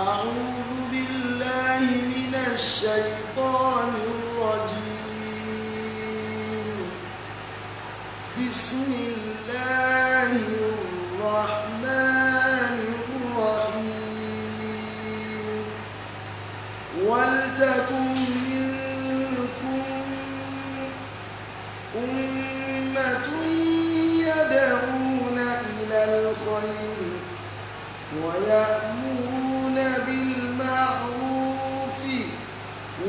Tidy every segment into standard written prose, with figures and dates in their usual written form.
أعوذ بالله من الشيطان الرجيم. بسم الله الرحمن الرحيم. ولتكن منكم أمة يدعون إلى الخير ويأمرون بالمعروف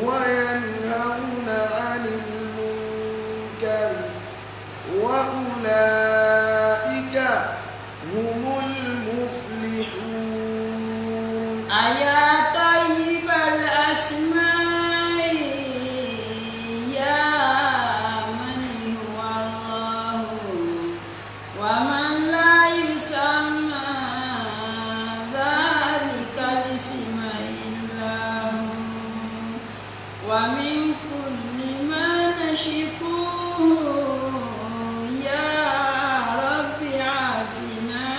وينهون عن المنكر وأولئك هم المفلحون. أيا طيب الأسماء يا من هو الله ومن لا يسمى ذلك الاسم إلا هو. ومن كل ما نشكوه يا رب عافنا،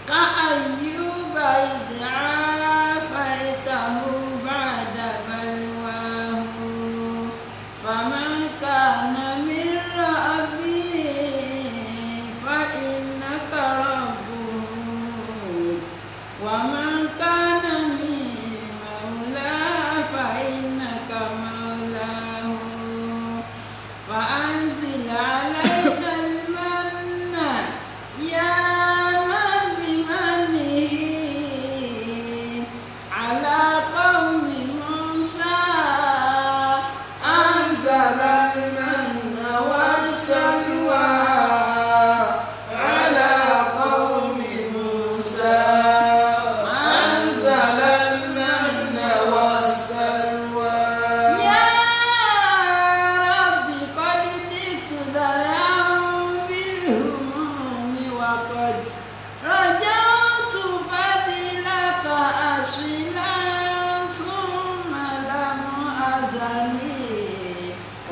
كأيوب إذ عافيته بعد بلواه. فمن كان من ربي فإنك ربه، ومن كان من مولاه فإنك مولاه. فأنزل علينا المن يا من بمنه على قوم موسى. أنزل المن والسلوى على قوم موسى. أنزل المن والسلوى. يا رب قد جئت ذرعا بالهموم، وقد رجوت فضلك أصلا ثم لم أزل.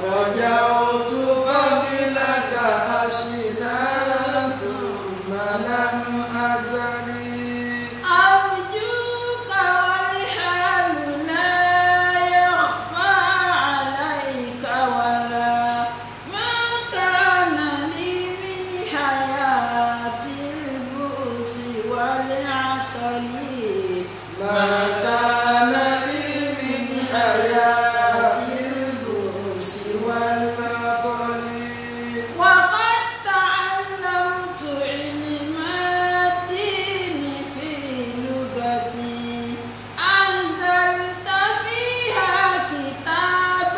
رجوت فضلك أشنا ثم لم أزل. أرجوك والحال لا يخفى عليك، ولا ما كان لي من حياة البؤس والعطل. ما كان لي من حياة البؤس والعطل. وقد تعلمت علم الدين في لغتي، أنزلت فيها كتاب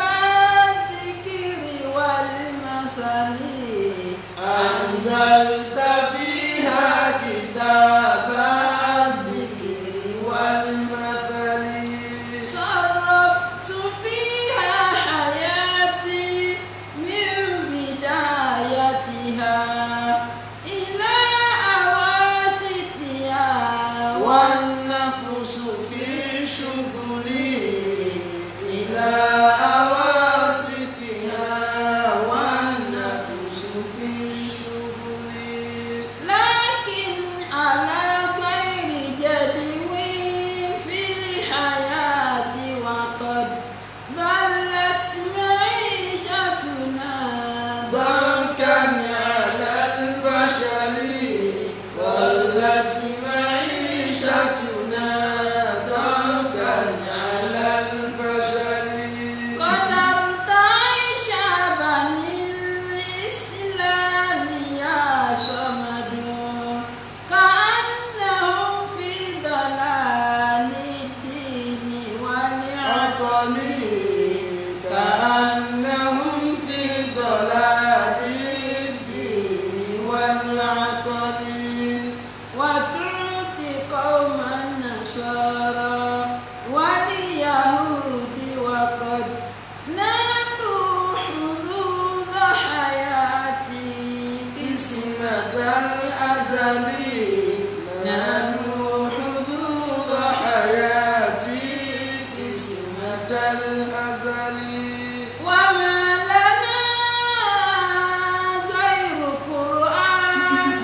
الذكر والمثل. أنزلت فيها كتاب الذكر والمثل. صرفت فيها حياتي من بدايتها إلى أواسطها. والنفس في شغلي إلى أواسطها. والنفس في شغلي. لكن على غير جدوى في الحياة، وقد ظلت معيشتنا ضنكا على الفشل. ظلت معيشتنا ضنكا على الفشل. قدرت عيش بني الإسلام يا صمد، كأنهم في ضلال الدين والعطل. عطلي كأنهم في ضلال الدين والعطل. وتعطي قوم النصارى واليهود، وقد نالوا حظوظ حياتي. قسمة الأزل نالوا حظوظ حياتي. قسمة الأزل. وما لنا غير قرآن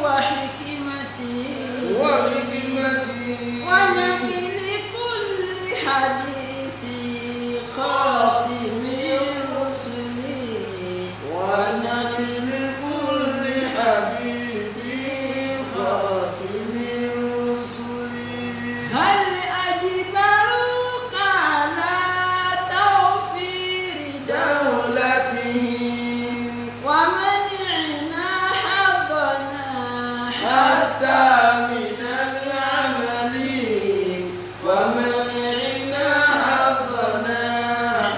وحكمته. وحكمته. ونقل كل حديث خاتم الرسل ونقل كل حديث خاتم الرسل. هل أجبروك على توفير دولتهم ومنعنا حظنا حتى من العمل ومنعنا حظنا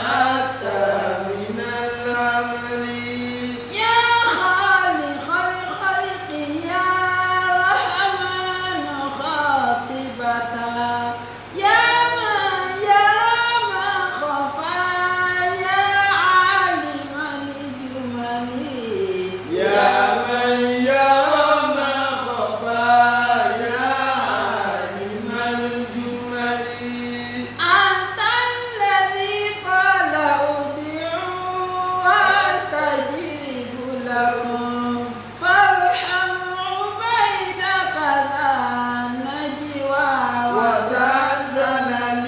حتى من العمل. يا خالق الخلق يا رحمن خاطبة يا من يرى ما خفى يا عالم الجمل يا من يرى ما خفى يا عالم الجمل. أنت الذي قال ادعوا وأستجيب لكم فارحم عبيدك ذا النجوى وذا الزلل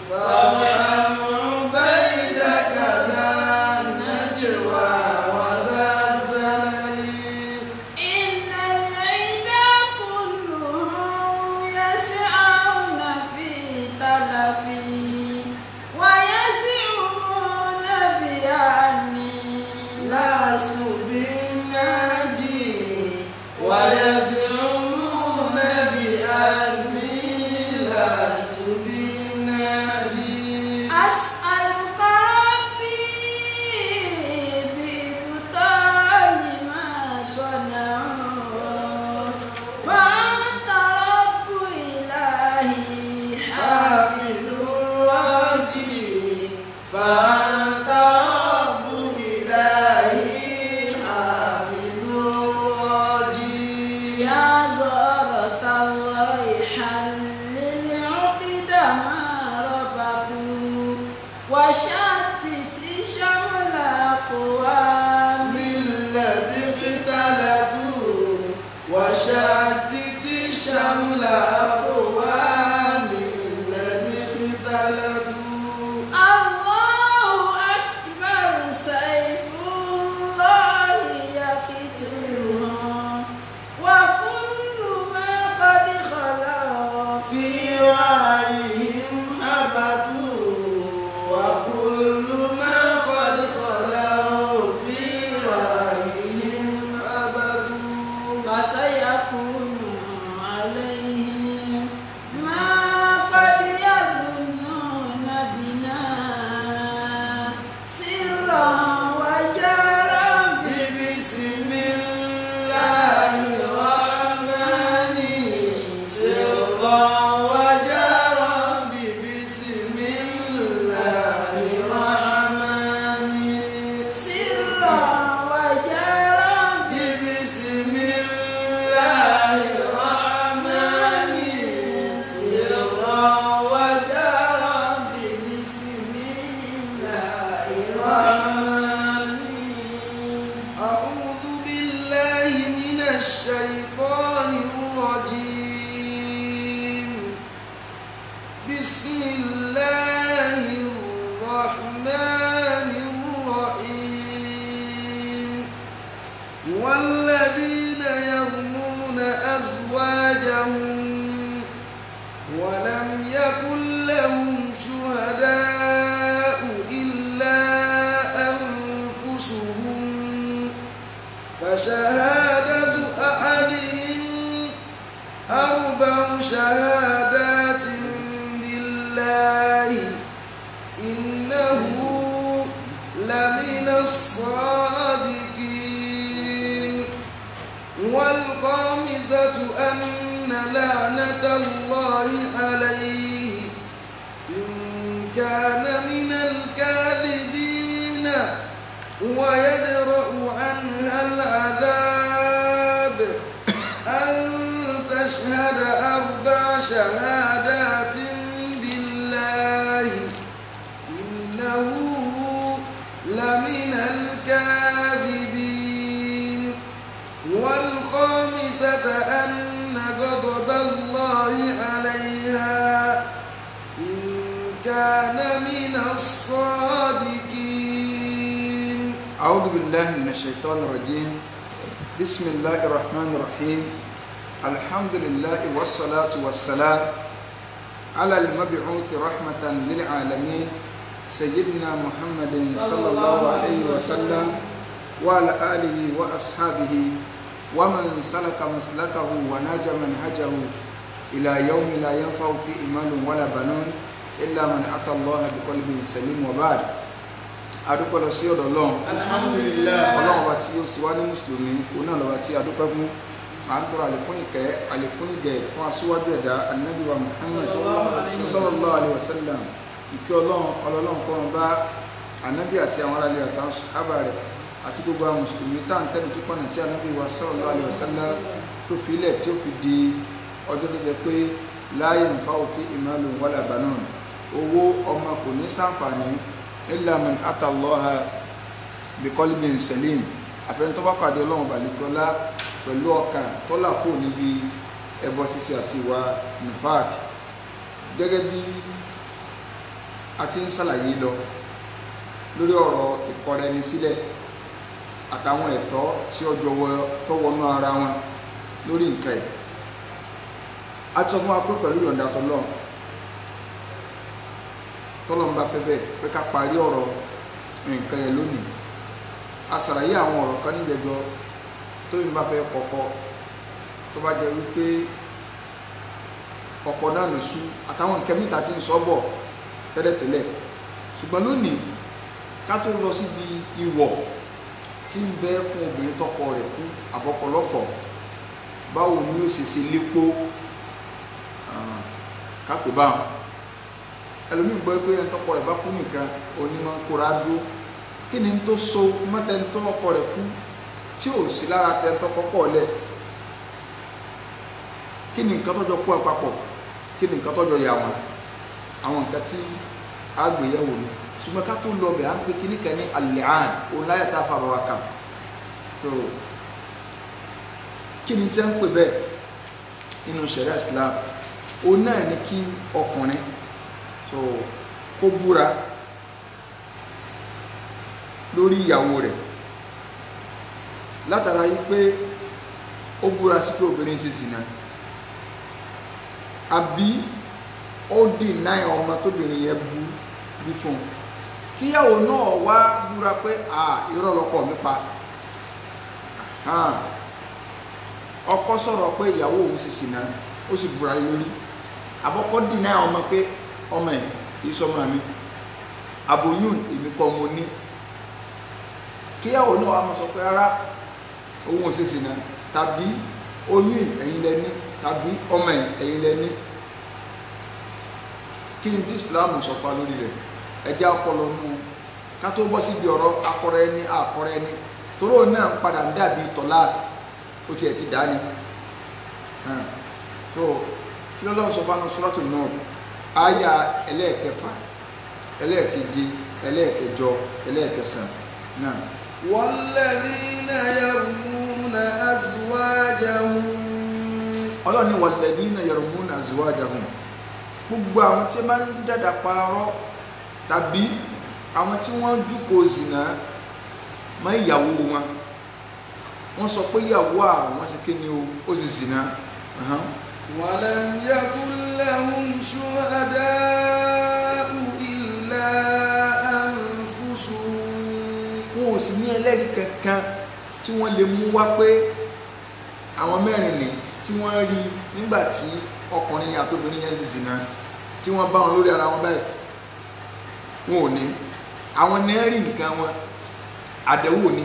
فارحم عبيدك ذا النجوى وذا الزلل. إن العدا كلهم يسعون في تلفي ويزعمون بأني لست بالناجي ويزعمون بأني لست بالناجي. أسألك ربي بإبطال ما صنعوا فأنت رب إلهي حافظ الراجي فأنت رب إلهي حافظ الراجي. يا غارة الله حلل عقد ما ربطوا وشتت شمل أقوام الذي اختلطوا وشتت شمل أقوام الذي اختلطوا. الله أكبر سيف الله يقتلهم وكل ما قد خلوا في رأيهم هبطوا وكل ما قد خلوا في رأيهم هبطوا. فسيكون عليهم ما قد يظنون بنا سرا وجهرا بسم الله الرحمن سرا وجهرا بسم الله الرحمن سرا وجهرا بسم الله الرحمن سرا وجهرا بسم الله الرحمن. الرحمن. أعوذ بالله من الشيطان الرجيم. بسم الله الرحمن الرحيم. والذين يرمون أزواجهم ولم يكن لهم شهداء إلا أنفسهم فشهادة أحدهم 4 شهادات بالله إنه لمن الصادقين. والخامسة أن لعنة الله عليه إن كان من الكاذبين ويدرأ عنها العذاب أن تشهد 4 شهادات بالله إنه لمن الكاذبين. والخامسة أن غضب الله عليه بالله من الشيطان الرجيم بسم الله الرحمن الرحيم الحمد لله والصلاة والسلام على المبعوث رحمة للعالمين سيدنا محمد صلى الله عليه وسلم وعلى آله وأصحابه ومن سلك مسلكه وناج منهجه إلى يوم لا ينفع فيه مال ولا بنون إلا من أتى الله بقلب سليم وبعد. Adúpẹ́ lọ sí ọ̀dọ̀ Ọlọ́run. Alhamdulillah. Ọlọ́run ọba tí ó sì wá ní mùsùlùmí, òun náà lọ́ba tí adúpẹ́ fún. À ń tọrọ àlékún ìkẹ́, àlékún ìgẹ̀ fún aṣíwájú ẹ̀dá Ànábì wa Muhammad sallallahu alaihi wasallam. Ìkẹ́ Ọlọ́run ọlọ́run kó máa bá Ànábì àti àwọn aráàlú àtàwọn sàhábà rẹ̀ àti gbogbo àwọn mùsùlùmí tá à ń tẹ̀lé tó pọ̀nà tí Ànábì wa sallallahu alaihi wasallam tó fi ilẹ̀ tí ó fi di ọjọ́ tó jẹ pé la yanfa'u fihi malun wala banun, owó ọmọ kò ní ṣàǹfààní illa man ata Allaha bi qalbin salim, àfẹn tó bá pàdé Ọlọ́run balẹ̀kọ́lá pẹ̀lú ọkàn tọ́lá kù níbi ẹbọ ṣíṣe àti ìwà nifaq. Gẹ́gẹ́ bí a ti ń ṣàlàyé lọ lórí ọ̀rọ̀ ìkọra ẹni sílẹ̀ àtàwọn ẹ̀tọ́ tí ó jọ tó wọnú ara wọn lórí nǹkan ẹ̀, a ti sọ fún wa pé pẹ̀lú ìyọ̀ǹda tọ́lọ́run tọ́lọ́run bá fẹ́ bẹ́ẹ̀ pé ká parí ọ̀rọ̀ nǹkan yẹn lónìí. A ṣàlàyé àwọn ọ̀rọ̀ kan níjẹjọ tóbi bá fẹ́ kọ́kọ́ tó bá jẹ́ wípé ọkọ náà ló sú àtàwọn nǹkan mìta tí ń sọ bọ̀ tẹ́lẹ̀tẹ́lẹ̀. Ṣùgbọ́n lónìí ká tó lọ síbi ìwọ̀ tí ń bẹ fún obìnrin tọkọ rẹ̀ kú àbọ̀kọlọ́kọ̀, báwo ni ó ṣe ṣe lépo ká pè báwọn. Ẹlòmíì gbọ́ pé ẹni tọkọ rẹ̀ bá kú nìkan onímọ̀ ń kóra dúró. Kí ni tó so mọ́tẹ́ni tọkọ rẹ̀ kú tí ò sí lára tẹ́ tọkọ kọ̀ lẹ̀? Kí ni nǹkan tọ́jọ́ kó ẹ papọ̀? Kí ni nǹkan tọ́jọ́ yà wọ́n? Àwọn nǹkan tí a gbéyẹ̀wò ni. Ṣùgbọ́n ká tó lọ bẹ̀, à ń pe kíní kan ní al-li'an, òun láyà tá a fa bàbá kan. Tó kí ni tí a ń pè bẹ́ẹ̀ nínú ṣẹ̀ríà Islam? Òun náà ni kí ọkùnrin so kó búra lórí ìyàwó rẹ̀ látara yí pé ó búra sí pé obìnrin ṣe zìnà, àbí ó dìnáì ọmọ tóbìnrin yẹn bú bí fún un, kíyàwó náà wá búra pé à irọ́ lọkọ mi pa. Ọkọ sọ̀rọ̀ pé ìyàwó òun ṣe zìnà, ó sì búra lórí. Àbọ̀kọ́ dìnáì ọmọ pé ọmọ ẹ̀ kì í sọmọ mi, àbòyún èmi kọ́ mo ní. Kíyàwó náà wá máa sọ pé rárá òun ò ṣe zìnà, tàbí oyún ẹ̀yin lẹ ní, tàbí ọmọ ẹ̀yin lẹ ní. Kí ni tí Islam sọ fún wa lórí rẹ̀? Ẹjẹ́ ọpọlọ mú ká tó bọ́ síbi ọ̀rọ̀ akọrọ ẹni àkọrọ ẹni, toró náà ń padà ń dàbí tọ́láàkì, ó tiẹ̀ ti dá ni. Tó kí lọ́lọ́run sọ fún wa Suratu Nur, àyà ẹlẹ́ẹ̀kẹfà, ẹlẹ́ẹ̀keje, ẹlẹ́ẹ̀kẹjọ, ẹlẹ́ẹ̀kẹsàn náà. Walladhina yarmuna azwajahum. Ọlọ́run ní walladhina yarmuna azwajahum, gbogbo àwọn tí máa ń dàdà parọ́ tàbí àwọn tí wọ́n dúkò zìnà mọ́ ìyàwó wọn, wọ́n sọ pé ìyàwó àwọn sì kí ni ó sì zìnà. Walam yakun lahum shuhada'u illa anfusuhum. Wọn ò sì ní ẹlẹ́rìí kankan tí wọ́n lè mú wá pé àwọn mẹ́rin ni tí wọ́n rí nígbà tí ọkùnrin àtobìnrin yẹn sì zìnà, tí wọ́n bá wọn lórí ara wọn báyìí. Wọn ò ní àwọn ní rí nǹkan wọn, àdẹ̀wò ni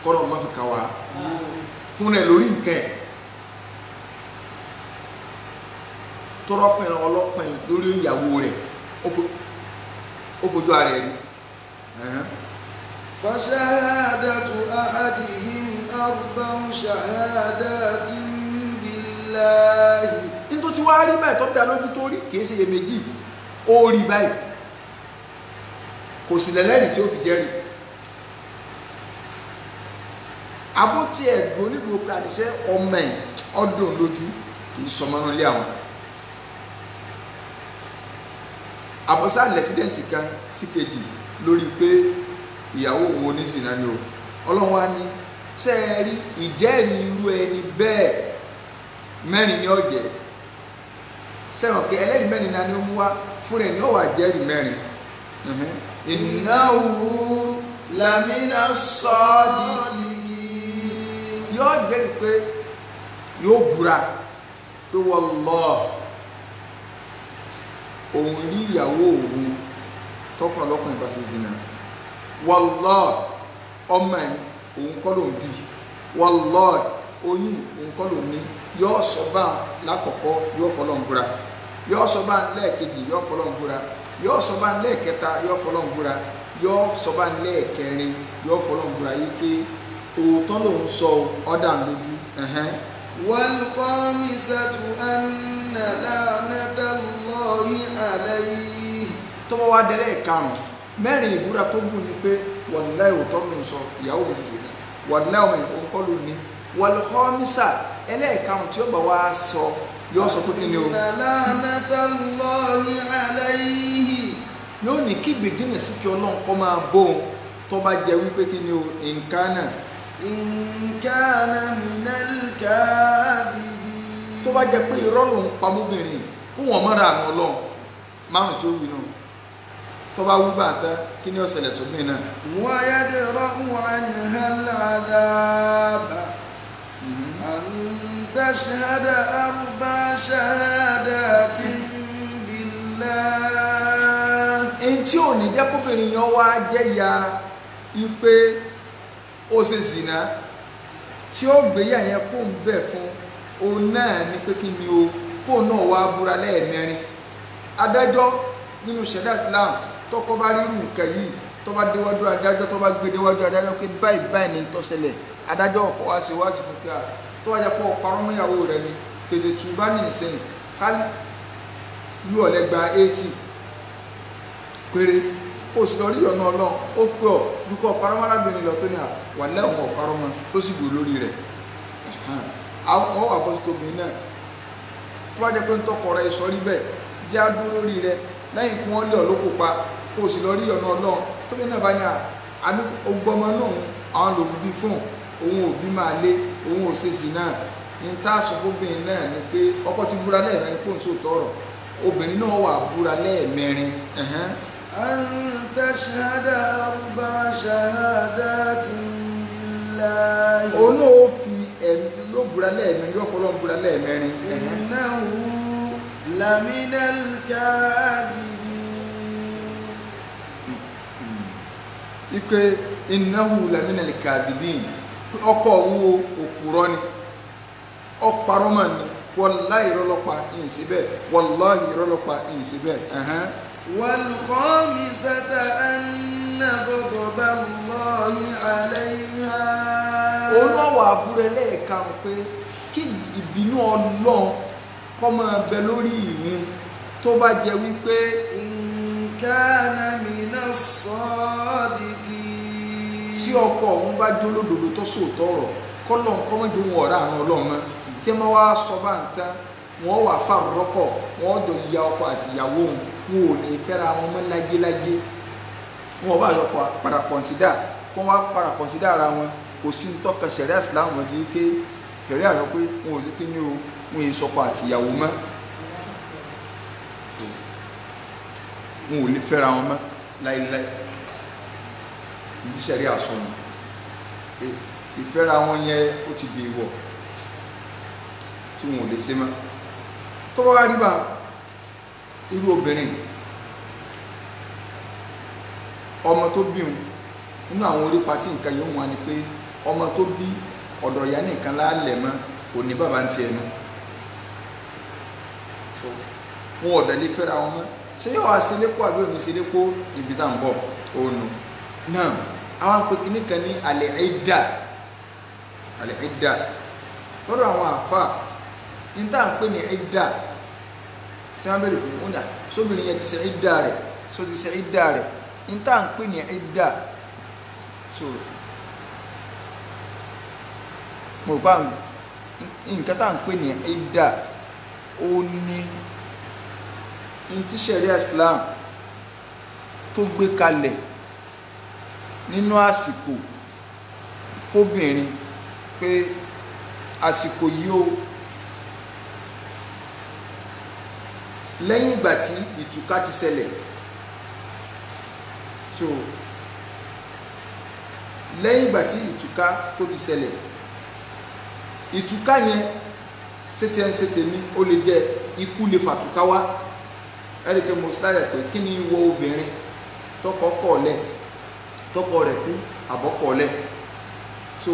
kọ́rọ̀ mọ́ fi kà wá fún rẹ̀ lórí nǹkan ẹ̀. Tọrọpìn ọlọ́pìn lórí ìyàwó rẹ̀ ó fojú ara ẹ̀ rí. Fashahadatu ahadihim arba'u shahadatin billahi. Nítorí tí wàá rí báyìí tó dá lójú tó rí kìí ṣe iyèméjì, ó rí báyìí, kò sì lẹ́lẹ́rìí tí ó fi jẹ́rìí. Abó tí ẹ̀ dúró nídùú pé àdìsẹ́ ọmọ ẹ̀ ọdún lójú kì í sọmọ nílé àwọn. Àbọ̀sá lẹ́fídẹ́ǹsì kan sí kejì lórí pé ìyàwó òun oníṣìnà ni o. Ọlọ́run wa ní ṣé ẹ rí ìjẹ́rìí irú ẹni bẹ́ẹ̀ mẹ́rin ni ó jẹ́. Sẹ́wọ̀n pé ẹlẹ́rìí mẹ́rin náà ni ó mú wá fúnra ẹ̀ ní ó wá jẹ́rìí mẹ́rin. Innahu lamina sadiqin. Yóò jẹ́rìí pé yóò búra pé wallahi òun rí ìyàwó òun tọkùn ọlọ́kùnrin bá ṣe zina, wallahi ọmọ ẹ̀ òun kọ́ ló ń bí, wallahi oyún òun kọ́ ló ń ní. Yóò sọ bá lákọ̀ọ́kọ́, yóò fọlọ́n búra. Yóò sọ bá lẹ́ẹ̀kejì, yóò fọlọ́n búra. Yóò sọ bá lẹ́ẹ̀kẹta, yóò fọlọ́n búra. Yóò sọ bá lẹ́ẹ̀kẹrin, yóò fọlọ́n búra yìí ké òótọ́ lòún sọ ọ̀dà lójú. Wal-khamisatu anna la'natallahi alayhi. Tó bá wá délé karùn-ún mẹ́rin ìbúra tó bù ni pé wallahi òótọ́ lòún sọ, ìyàwó mi ṣèṣe náà, wallahi ọmọ ìhòòhò kọ́ ló ní. Wal-khamisa ẹlẹ́ẹ̀karùn-ún tí ó bá wá sọ yóò sọ pé kí ni o. La'natallahi alayhi. Yóò ní kí gbèdínà sí kí Ọlọ́run kọ́ máa bóun tó bá jẹ wípé kí ni o nǹkan náà. In kana minal kadhibin. Tó bá jẹ pé irọ́ lòun pamọ́bìnrin kó wọ́n mọ́ra àmọ́ Ọlọ́run márùn tí ó wí náà tó bá wí bàtà kí ni ó ṣẹlẹ̀ sóbìn náà. Wa yadra'u 'anha al-'adhab an tashhada arba'a shahadatin billah. Ẹni tí ò ní jẹ́ kóbìnrin yẹn wá jẹ́ ya ipe ó ṣe zìnà tí ó gbéyà yẹn kó ń bẹ̀ fún òun náà ní pé kí ni o kó náà wá búra lẹ́ẹ̀mẹrin. Adájọ́ nínú ṣẹ̀dá Islam tọkọ bá rírù nǹkan yìí tó bá déwájú adájọ́ tó bá gbé déwájú adájọ́ pé báyìí báyìí ní tó ṣẹlẹ̀, adájọ́ ọkọ̀ wá sí wá sí fún pé tó wá jẹ́ pé ọ̀parọ́ mọ́yàwó rẹ ni tètè tù bá ní ìsìn ká lù ọ̀lẹ́gba 80 péré kó o sì lọ rí ọ̀nà Ọlọ́run ó pé ọ̀ dúkọ́ ọ̀parọ́ mọ́rábìnrin lọ tó ní wà lẹ́wọ̀n ọ̀parọ́ mọ́ tó sì gbò lórí rẹ̀. Àwọn wà bọ́ sí tóbi náà tó bá jẹ́ pé ń tọkọ rẹ sọ rí bẹ́ẹ̀ jẹ́ á dúró lórí rẹ lẹ́yìn kí wọ́n lé ọ̀ lóko pa kó o sì lọ rí ọ̀nà Ọlọ́run tóbi náà bá ní ọgbọ́mọ náà àwọn lòún bí fún òun ò bí máa lé òun ò ṣe sí náà ní tá a sọ fóbìnrin náà ni pé ọkọ ti búra lẹ́ẹ̀mẹrin kó n sọ tọrọ obìnrin náà wà búra lẹ́ẹ̀mẹrin. An tashhada arba'a shahadatin billahi. Òun náà ó fi ẹ̀mí ló búra lẹ́ẹ̀mẹrin yóò fọlọ́ búra lẹ́ẹ̀mẹrin. Innahu laminal kadhibin. Ike innahu laminal kadhibin ọkọ òun o òpùrọ́ ni ọparọ́ mà ní wallahi irọ́ ló pa ìyìn síbẹ̀ wallahi irọ́ ló pa ìyìn síbẹ̀. Wal-khamisata anna ghadaba Allahi alayha. Òun náà wà búrẹ́ lẹ́ẹ̀karùn pé kí ìbínú Ọlọ́run kó máa bẹ lórí ìhun tó bá jẹ wípé in kana minas sadiqin. Tí ọkọ òun bá jó lódodo tó sòótọ́ ọ̀rọ̀ kọ́lọ̀ kọ́mọ́dé òun ọ̀rá àánú Ọlọ́run mọ́ tí wọ́n wá sọ bá ń tán wọ́n wà fàrọ́kọ̀ wọ́n jọ ya ọkọ àti ìyàwó òun wọn ò ní fẹ́ra wọn mọ́ láyéláyé. Wọn ò bá yọ padà kọ̀nsídà kó wọ́n padà kọ̀nsídà ara wọn kò sí tọ́ka ṣẹ̀ríà Islam wọn di ké ṣẹ̀ríà sọ pé wọn ò sí kí ni o wọn yìí sọkọ àti ìyàwó mọ́ wọn ò lè fẹ́ra wọn mọ́ láéláé. Ìdí ṣẹ̀ríà sọ nù ìfẹ́ra wọn yẹn ó ti di ìwọ̀ tí wọn ò lè ṣe mọ́. Tó bá wá rí bá irú obìnrin ọmọ tó bí òun nínú àwọn orípa tí nǹkan yóò wá ni pé ọmọ tó bí ọ̀dọ̀ ìyá nìkan lálẹ́ mọ́ kò ní bàbá ń tiẹ̀ nu wọn ọ̀dọ̀ lè fẹ́ra wọn mọ́. Ṣé yóò wá sí lépò àbí òní sí lépò ibi tá à ń bọ̀ ònu náà àwọn pé kíní kan ní al-idda al-idda lọ́dọ̀ àwọn àfà ní tá à ń pè ní idda tí wọ́n bẹ̀rẹ̀ fún un dà sóbìnrin yẹn ti ṣe idda rẹ̀ só ti ṣe idda rẹ̀ ní tá à ń pè ní idda so mo rò pa nǹkan tá à ń pè ní idda ó ní ní tí ṣẹ̀ríà Islam tó gbé kalẹ̀ nínú àsìkò fóbìnrin pé àsìkò yìí o, lẹ́yìn ìgbà tí ìtúká ti ṣẹlẹ̀, so lẹ́yìn ìgbà tí ìtúká tó ti ṣẹlẹ̀, ìtúká yẹn ṣé tí ẹ ń ṣe tèmi, ó lè jẹ́ ikú lè fàtúká wá. Ẹ̀rí pé mo ṣáà pé kí ni ìwọ obìnrin tọkọ kọ̀ọ̀lẹ̀, tọkọ rẹ̀ kú àbọ̀kọ̀ọ̀lẹ̀. So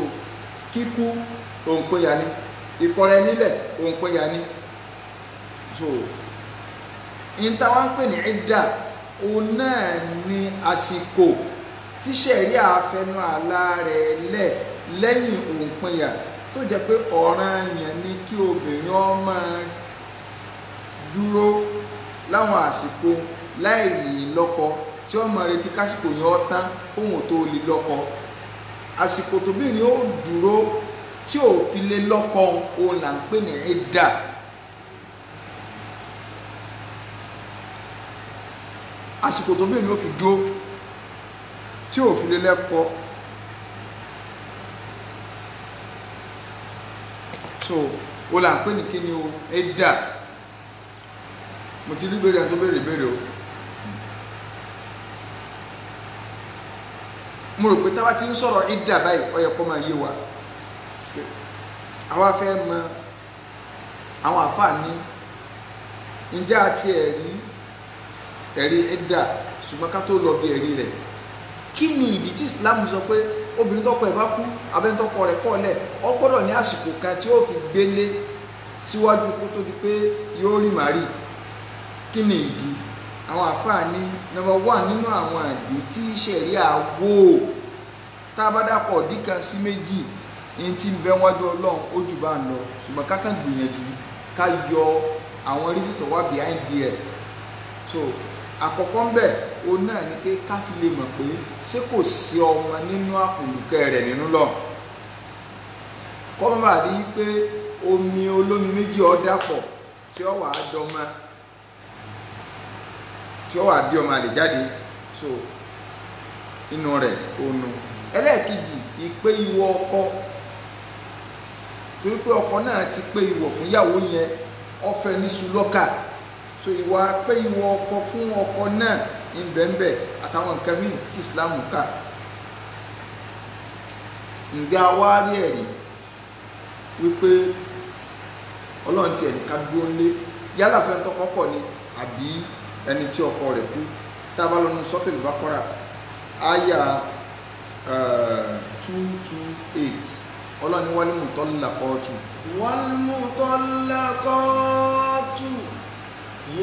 kíkú òǹpẹ̀yà ni, ìkọrẹ nílẹ̀ òǹpẹ̀yà ni. So ìta wá ń pè ní ìdá, òun náà ni àsìkò tí ṣẹ̀rí àfẹnu àlá rẹ̀ lẹ̀ lẹ́yìn òǹpẹ̀yà, tó jẹ́ pé ọ̀ranyàn ni kí obìnrin ó máa dúró láwọn àsìkò láì ní lọ́kọ, tí ó máa retí kásìkò yẹn ó tán kóhun tó lè lọ́kọ. Àsìkò tóbìnrin ó dúró tí ò fi lè lọ́kọ, òun là ń pè ní ìdá. Àsìkò tóbìnrin ó fi dúró tí ò fi lè lẹ́kọ. So ó là ń pè ní kíni o, ìdá. Mo ti rí béèrè tó béèrè béèrè o. Mo rò pé tá bá ti ń sọ̀rọ̀ ìdá báyìí, ó yẹ kó máa yé wa. Àwa fẹ́ mọ àwọn àfààní ǹjẹ́ àti ẹ̀rí ẹ̀rí ìdá, ṣùgbọ́n ká tó lọ bí ẹ̀rí rẹ̀, kí ni ìdí tí Islam sọ pé obìnrin tọkọ ẹ̀ bá kú, abẹ́ni tọkọ rẹ̀ kọ̀ lẹ̀, ó gbọ́dọ̀ ní àsìkò kan tí ó fi gbélé síwájú kó tó di pé yóò rí màrí? Kí ni ìdí? Àwọn àfààní number one nínú àwọn àgbẹ̀ tí ṣẹ̀ríà wò, tá a bá dákọ̀ ọ̀dí kan sí méjì ní tí ń bẹ wájú Ọlọ́run ó jù bá ń lọ, ṣùgbọ́n ká kàn gbìyànjú ká yọ àwọn reason tó wà behind there. So àkọ́kọ́ ń bẹ̀ òun náà ni pé ká fi lè mọ̀ pé ṣé kò sí ọmọ nínú àpòlùkẹ́ rẹ̀ nínú lọ, kọ́ mọ́ bá rí i pé omi olómi méjì ó dàpọ̀ tí ó wàá dọ́mọ, tí ó wà bí ọmọ àlè jáde. So inú rẹ̀ ònu. Ẹlẹ́ẹ̀kejì, ìpé ìwọ ọkọ, torí pé ọkọ náà ti pé ìwọ fún ìyàwó yẹn, ó fẹ́ ní sùlọ́kà. So ìwà pé ìwọ ọkọ fún ọkọ náà ìbẹ̀ǹbẹ̀ àtàwọn nǹkan míì tí Islam kà. Ǹjẹ́ a wá rí ẹ̀rí wípé Ọlọ́run ti ẹ̀ní ká dúró ńlé, yálà fẹ́ ń tọkọ kọ̀ ni àbí ẹni tí ọkọ rẹ̀ kú? Tá a bá lọ nu sọ́tẹ̀lì Bákọ́rà àyà 228, Ọlọ́ni wal mutallaqatu. Wal mutallaqatu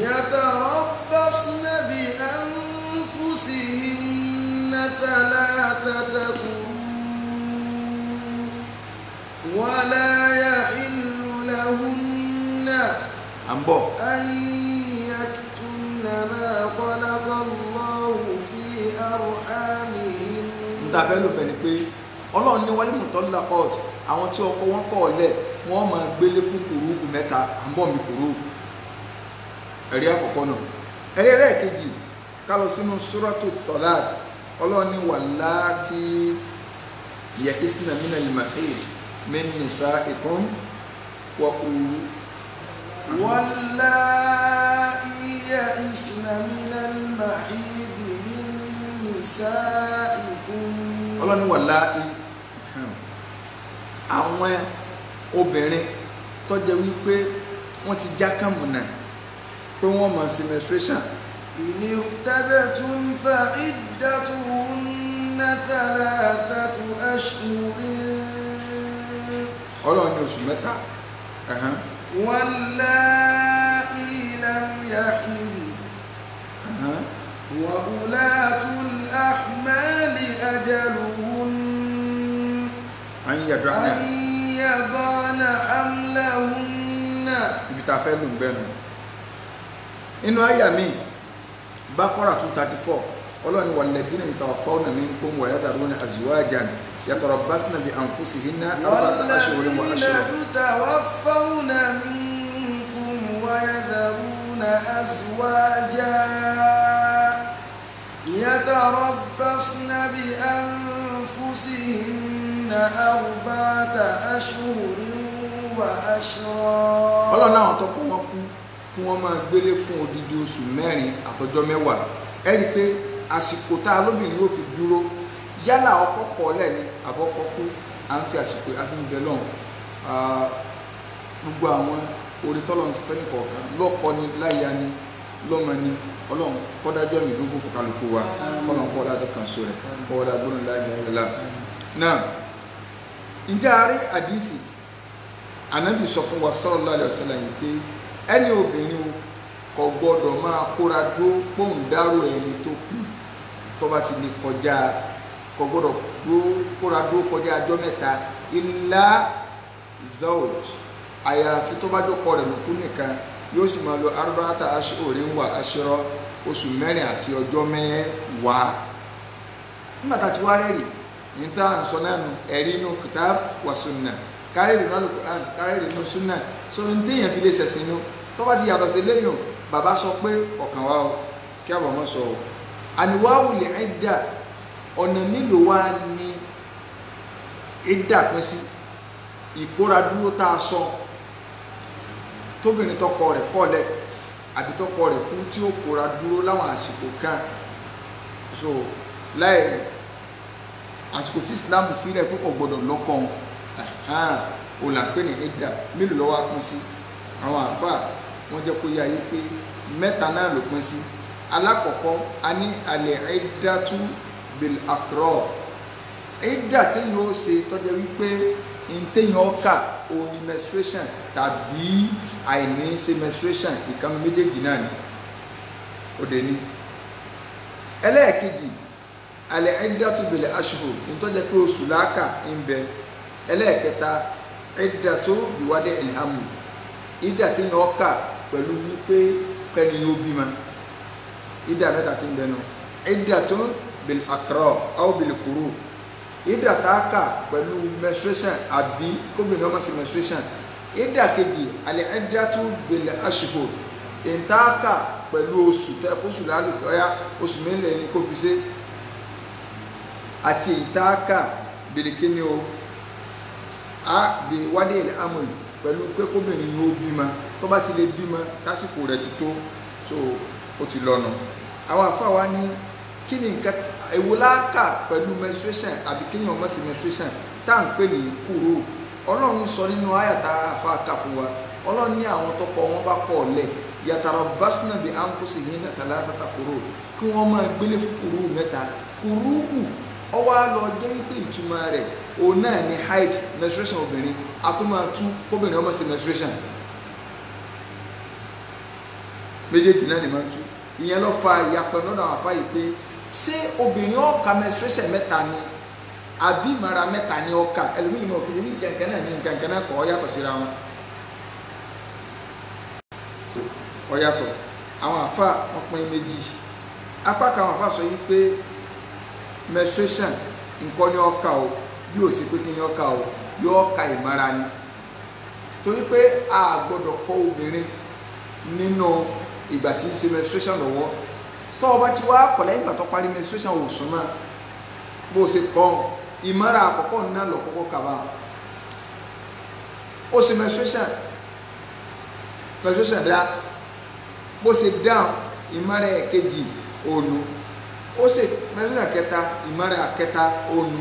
yatarabbasna bi anfusihinna thalathata quru wala yahillu lahunna à ń bọ̀ an yaktumna ma khalaqa Allahu fi arhamihin. N ta fẹ́ lò bẹ̀ ni pé Ọlọ́run ní wal mutallaqat, àwọn tí ọkọ wọn kọ̀ lẹ̀, wọ́n máa gbélé fún kùrú mẹ́ta. À ń bọ̀ mi kùrú ẹ̀rí àkọ́kọ́ náà. Ẹ̀rí ẹlẹ́ẹ̀kejì, ká lọ sínú suratu Talaq. Ọlọ́run ní wallati ya'isna minal mahid min nisa'ikum wa wallati ya'isna minal mahid min nisa'ikum. Ọlọ́run ní wallati, àwọn obìnrin tó jẹ́ wípé wọ́n ti já kàmùnà pé wọ́n mọ̀ sí menstruation. In irtabtum fa iddatuhunna thalathatu ashhurin. Ọlọ́run ní oṣù mẹ́ta. Wallā'i lam yahid wa ulatul ahmali ajaluhun an yada'na hamlahunna. Ibi tá a fẹ́ lù ń bẹ́nu inú àyà mi Baqara 234, Ọlọ́run ní walladhina yatawaffawna minkum wa yadharuna azwajan yatarabbasna bi anfusihinna arba'ata ashhurin wa ashra. Walladhina yatawaffawna minkum wa yadharuna azwajan yatarabbasna bi anfusihinna أربعة أشهر وعشرا. Ọlọ́run láwọn tọkọ wọn kú kí wọ́n máa gbélé fún odidi oṣù 4 àtọjọ́ 10. Ẹ rí i pé àsìkò tá a lóbìnrin yóò fi dúró, yálà ọkọ kọ̀ ọ́ lẹ́ni àbọ̀kọ kú, à ń fi àsìkò àfi ń bẹ lọ́hùn. Gbogbo àwọn orí tọ́lọ́run sì fẹ́ nìkọ̀ọ̀kan, lọ́kọ ni, láya ni, lọ́mọ ni, Ọlọ́run kọ́dájọ́ mi lógún fún kálukú wa, kọ́lọ́n kọ́dájọ́ kan so rẹ̀ kọ́dá gbóná láyé ayélujára. Náà ǹjẹ́ a rí àdìsí Ànábì sọ fún wa sallallahu alaihi wasallam yìí pé ẹni obìnrin o kò gbọ́dọ̀ máa kóra dúró pòun dárò ẹni tó kú tó bá ti lè kọjá, kò gbọ́dọ̀ kóra dúró kọjá ọjọ́ 3 illa zawj, àyàfi tó bá jókòó rẹ̀ lókù nìkan, yóò sì máa lo arba'ata ashhurin wa ashra, oṣù 4 àti ọjọ́ 10. Nígbà tá a ti wá rẹ́rìí ní tá à ń sọ náà nù, ẹ̀rí inú kitab wa sunnah, kárẹ́rì inú Al-Qur'an, kárẹ́rì inú sunnah, so ní téèyàn fi lè ṣẹ̀sìn inú tó bá ti yàtọ̀ sí léyìn, bàbá sọ pé ọ̀kan wá o, kí àbọ̀ mọ́ sọ o. Àníwáwù lè idda, ọ̀nà mélòó wá ní idda pín sí? Ìkóradúró tá a sọ tóbìnrin tọkọ rẹ̀ kọ̀lẹ̀ àbí tọkọ rẹ̀ kú tí ó kóra dúró láwọn àsìkò kan, so láì àsìkò tí Islam fílẹ̀ pé kò gbọdọ̀ lọ́kọ ò là ń pè ní idda. Mélòó ló wá pín sí? Àwọn àáfàá wọ́n jẹ́ kó yá yí pé 3 náà ló pín sí. Alákọ̀ọ́kọ́ a ní alẹ́ iddatu bil aqra, idda téèyàn ó ṣe tọ́jẹ́ wípé ntẹ́yìn ọkà òun ni menstruation tàbí àìní ṣe menstruation, ìkànnì méjèèjì náà ni ó dé ní. Ẹlẹ́ẹ̀kejì alẹ́ iddatu bil ashhur, ntọ́jẹ́ pé oṣù làákà ń bẹ. Ẹlẹ́ẹ̀kẹta iddatu biwadi ilhamu, idda téèyàn ọkà pẹ̀lú wípé kẹ́ni yóò bímọ. Idda 3 ti ń bẹnu. Iddatu bil aqra aw bil quru, idda tá a kà pẹ̀lú menstruation àbí kóbìnrin ọmọ sí menstruation. Idda kejì alẹ́ iddatu bil ashhur, ìta kà pẹ̀lú oṣù tẹ́ oṣù lálùkọ́ ọ̀yá oṣù mélòó ni kò fi ṣe, àti ìta kà bìlìkíní o a bí wádìí ilẹ̀ amúlù pẹ̀lú pé kóbìnrin yóò bímọ, tó bá ti lè bímọ tásìkò rẹ̀ ti tó, so ó ti lọ́nu. Àwọn àfáà wa ní kí ni nǹkan èwo láàkà pẹ̀lú menstruation àbí kéèyàn ọmọ sí menstruation tá à ń pè ní kúrò. Ọlọ́run sọ nínú àyàtà àfáà kà fún wa, Ọlọ́run ní àwọn tọkọ wọn bá kọ̀ ọ̀lẹ̀ yatarabbasna bi anfusihinna thalathata quru, kí wọ́n máa gbélé fún kúrú 3. Kúrú ọwọ́ á lọ jẹ́ wípé ìtumọ̀ rẹ̀ òun náà ni haid, menstruation obìnrin, a tún máa tú kóbìnrin ọmọ sí menstruation, méjèèjì náà ni máa ń tú. Ìyẹn ló fa ìyapẹ̀ lọ́dọ̀ àwọn àfáà yìí pé ṣé obìnrin ó ka menstruation 3 ni àbí ìmọ̀ra 3 ni ó kà? Ẹlòmíràn mọ̀ pé ní nǹkan náà ní nǹkan náà kọ́ ọ yàtọ̀ síra wọn, ọ yàtọ̀. Àwọn àfáà wọn pín méjì. Apá kan àwọn àfáà sọ yìí pé menstruation nǹkan ni ó kà o, bí ó sì pé kí ni ó kà o, yóò ka ìmọ̀ra ni, torí pé a gbọ́dọ̀ kọ́ obìnrin nínú ìgbà tí ń ṣe menstruation lọ́wọ́. Tó o bá ti wá kọ̀ lẹ́yìn ìgbà tó parí menstruation ò sún mọ́ bó o ṣe kọ́ ìmọ̀ra àkọ́kọ́ náà lọ kọ́kọ́ kaba. Ó ṣe menstruation, menstruation dá, bó ṣe dáhùn ìmọ̀ra ẹ̀kejì ònu, ó ṣe menstruation kẹta, ìmọ̀ra kẹta ònu.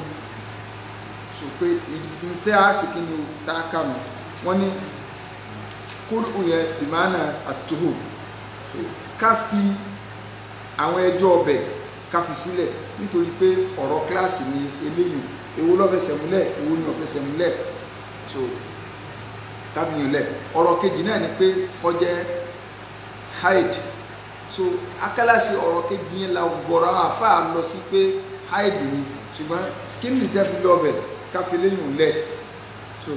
Sọ pé ntẹ́ a sì kí ni o tá a kà nù wọ́n ní kúrú yẹn ìmọ̀ràn àtúhù, ká fi àwọn ẹjọ́ ọbẹ̀ ká fi sílẹ̀ nítorí pé ọ̀rọ̀ kíláàsì ni eléyìí, èwo ló fẹsẹ̀ múlẹ̀, èwo ni ò fẹsẹ̀ múlẹ̀, so ká fi yàn lẹ̀. Ọ̀rọ̀ kejì náà ni pé kó jẹ́ haid, so akálàsì ọ̀rọ̀ kejì yẹn la gbọ̀rọ̀ àwọn àfáà lọ sí pé haid ni, ṣùgbọ́n kí ni tẹ́ fi lọ bẹ̀ ká fi léyìn lẹ̀. So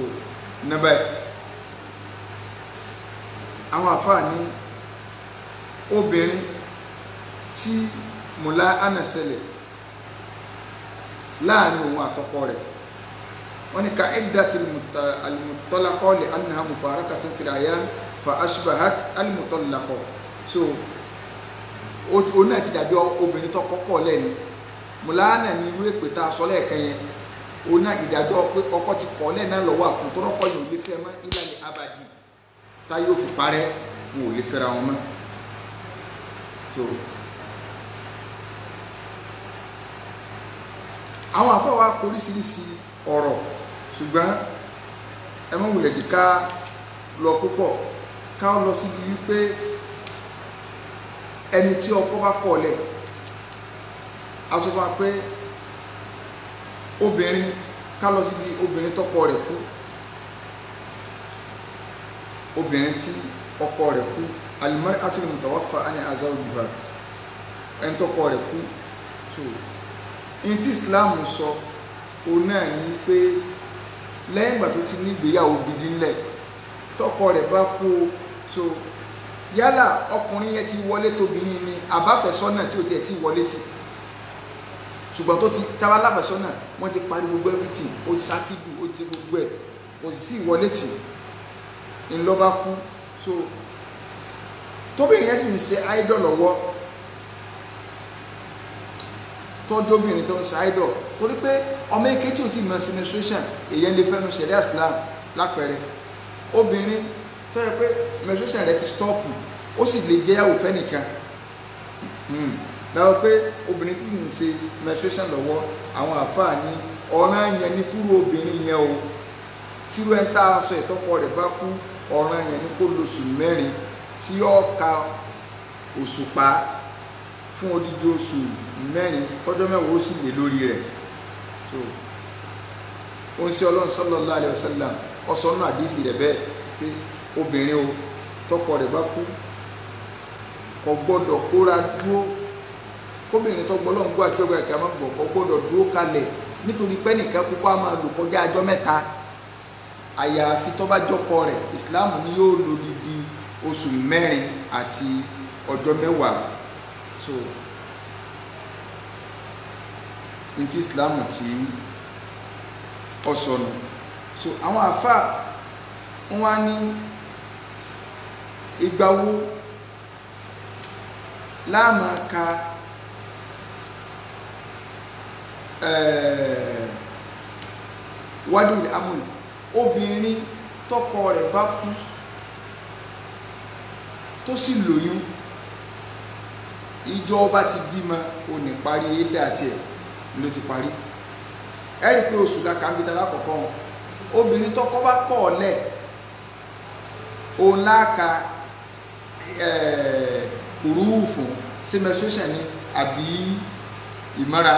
nàbẹ̀ àwọn àfáà ní obìnrin tí mùlá ánàṣẹlẹ̀ láàrin òun àtọkọ rẹ̀, wọ́n ní ka iddati al-mutallaqah li annaha mufarakatun fil ayyam fa ashbahat al-mutallaqah. So ó náà ti dàbí obìnrin tó kọ́kọ́ lẹ́ni mùlá ánà ní irú èpè tá a sọ lẹ́ẹ̀kan yẹn, Òun náà ìdájọ́ pé ọkọ ti kọ̀ ọ́ lẹ̀ náà lọ́wọ́ àfún tọ́rọ́kọ yìí ò lè fẹ́ mọ́ ìlànà abadi táyé ò fi parẹ́, wọn ò lè fẹ́ra wọn mọ́. So àwọn àfọwọ́ kọ oríṣiríṣi ọ̀rọ̀, ṣùgbọ́n ẹ má wulẹ̀ jẹ́ ká lọ púpọ̀, ká lọ síbi wípé ẹni tí ọkọ bá kọ̀ lẹ̀, a sọ fún wa pé obìnrin, ká lọ síbi obìnrin tọkọ rẹ̀ kú, obìnrin tí ọkọ rẹ̀ kú, al-mar'atul mutawaffa an zawjiha, ẹni tọkọ rẹ̀ kú. So ní tí Islam sọ òun náà ní pé lẹ́yìn ìgbà tó ti ní ìgbéyàwó gidi ńlẹ̀ tọkọ rẹ̀ bá kú o, so yálà ọkùnrin yẹn ti wọlé tóbìnrin ni àbáfẹ́sọ́nà tí ò tiẹ̀ ti wọlé tì, ṣùgbọ́n tó ti tábà láfẹ́sọ́nà wọ́n ti parí gbogbo everything, ó ti sákìdù, ó ti gbogbo ẹ̀, kò sì sí ìwọlé tì ńlọ́ba kú. So tóbìnrin yẹn sì ń ṣe idol lọ́wọ́, tọ́jú obìnrin tó ń ṣe idol, torí pé ọmọ eke tí ò ti mọ̀ sí menstruation èyàn lè fẹ́nu ṣẹ̀ríà Islam. Lápẹẹrẹ obìnrin tó yẹ pé menstruation rẹ ti stop, ó sì lè jẹ́ òfẹ́ nìkan láwọn pé obìnrin tí sì ń ṣe menstruation lọ́wọ́, àwọn àfáà ní ọ̀ràn yẹn ní fúrú obìnrin yẹn o, tírú ẹ̀ ń tá aṣọ ìtọ́kọ rẹ̀ bá kú, ọ̀ràn yẹn ní kó lóṣù mẹ́rin tí yóò ka òṣùpá fún odidi oṣù mẹ́rin, tọ́jọ́ mẹ́wàá ó sì lè lórí rẹ̀. So ó ń ṣe Ọlọ́run sallallahu alaihi wasallam ọsọ náà àdífì rẹ̀ bẹ́ẹ̀ pé obìnrin o tọkọ rẹ̀ bá kú kò gbọ́dọ̀ kóra dúró, kóbìnrin tó gbọ́ lọ́n gbọ́ àti ọgbà ìkà máa gbọ́, kò gbọ́dọ̀ dúró kalẹ̀ nítorí pé nìkan kú kó a máa lò kọjá ọjọ́ mẹ́ta, àyàfi tó bá jọkọ rẹ̀. Islam ni yóò lò didi oṣù mẹ́rin àti ọjọ́ mẹ́wàá. So ní ti Islam tí ó sọnù. So àwọn àfáà wọn wá ní ìgbà wo láàmà ka wádìí amúlù, obìnrin tọkọ rẹ̀ bá kú tó sì lóyún, ìjọba ti bímọ, ò ní parí édà tiẹ̀ ló ti parí. Ẹ rí i pé oṣù la kàńbítà lákọ̀ọ́kọ́ wọn, obìnrin tọkọ bá kọ̀ ọ́ lẹ̀ òun láka kùrúù fún sí menstruation ni àbí ìmọ́ra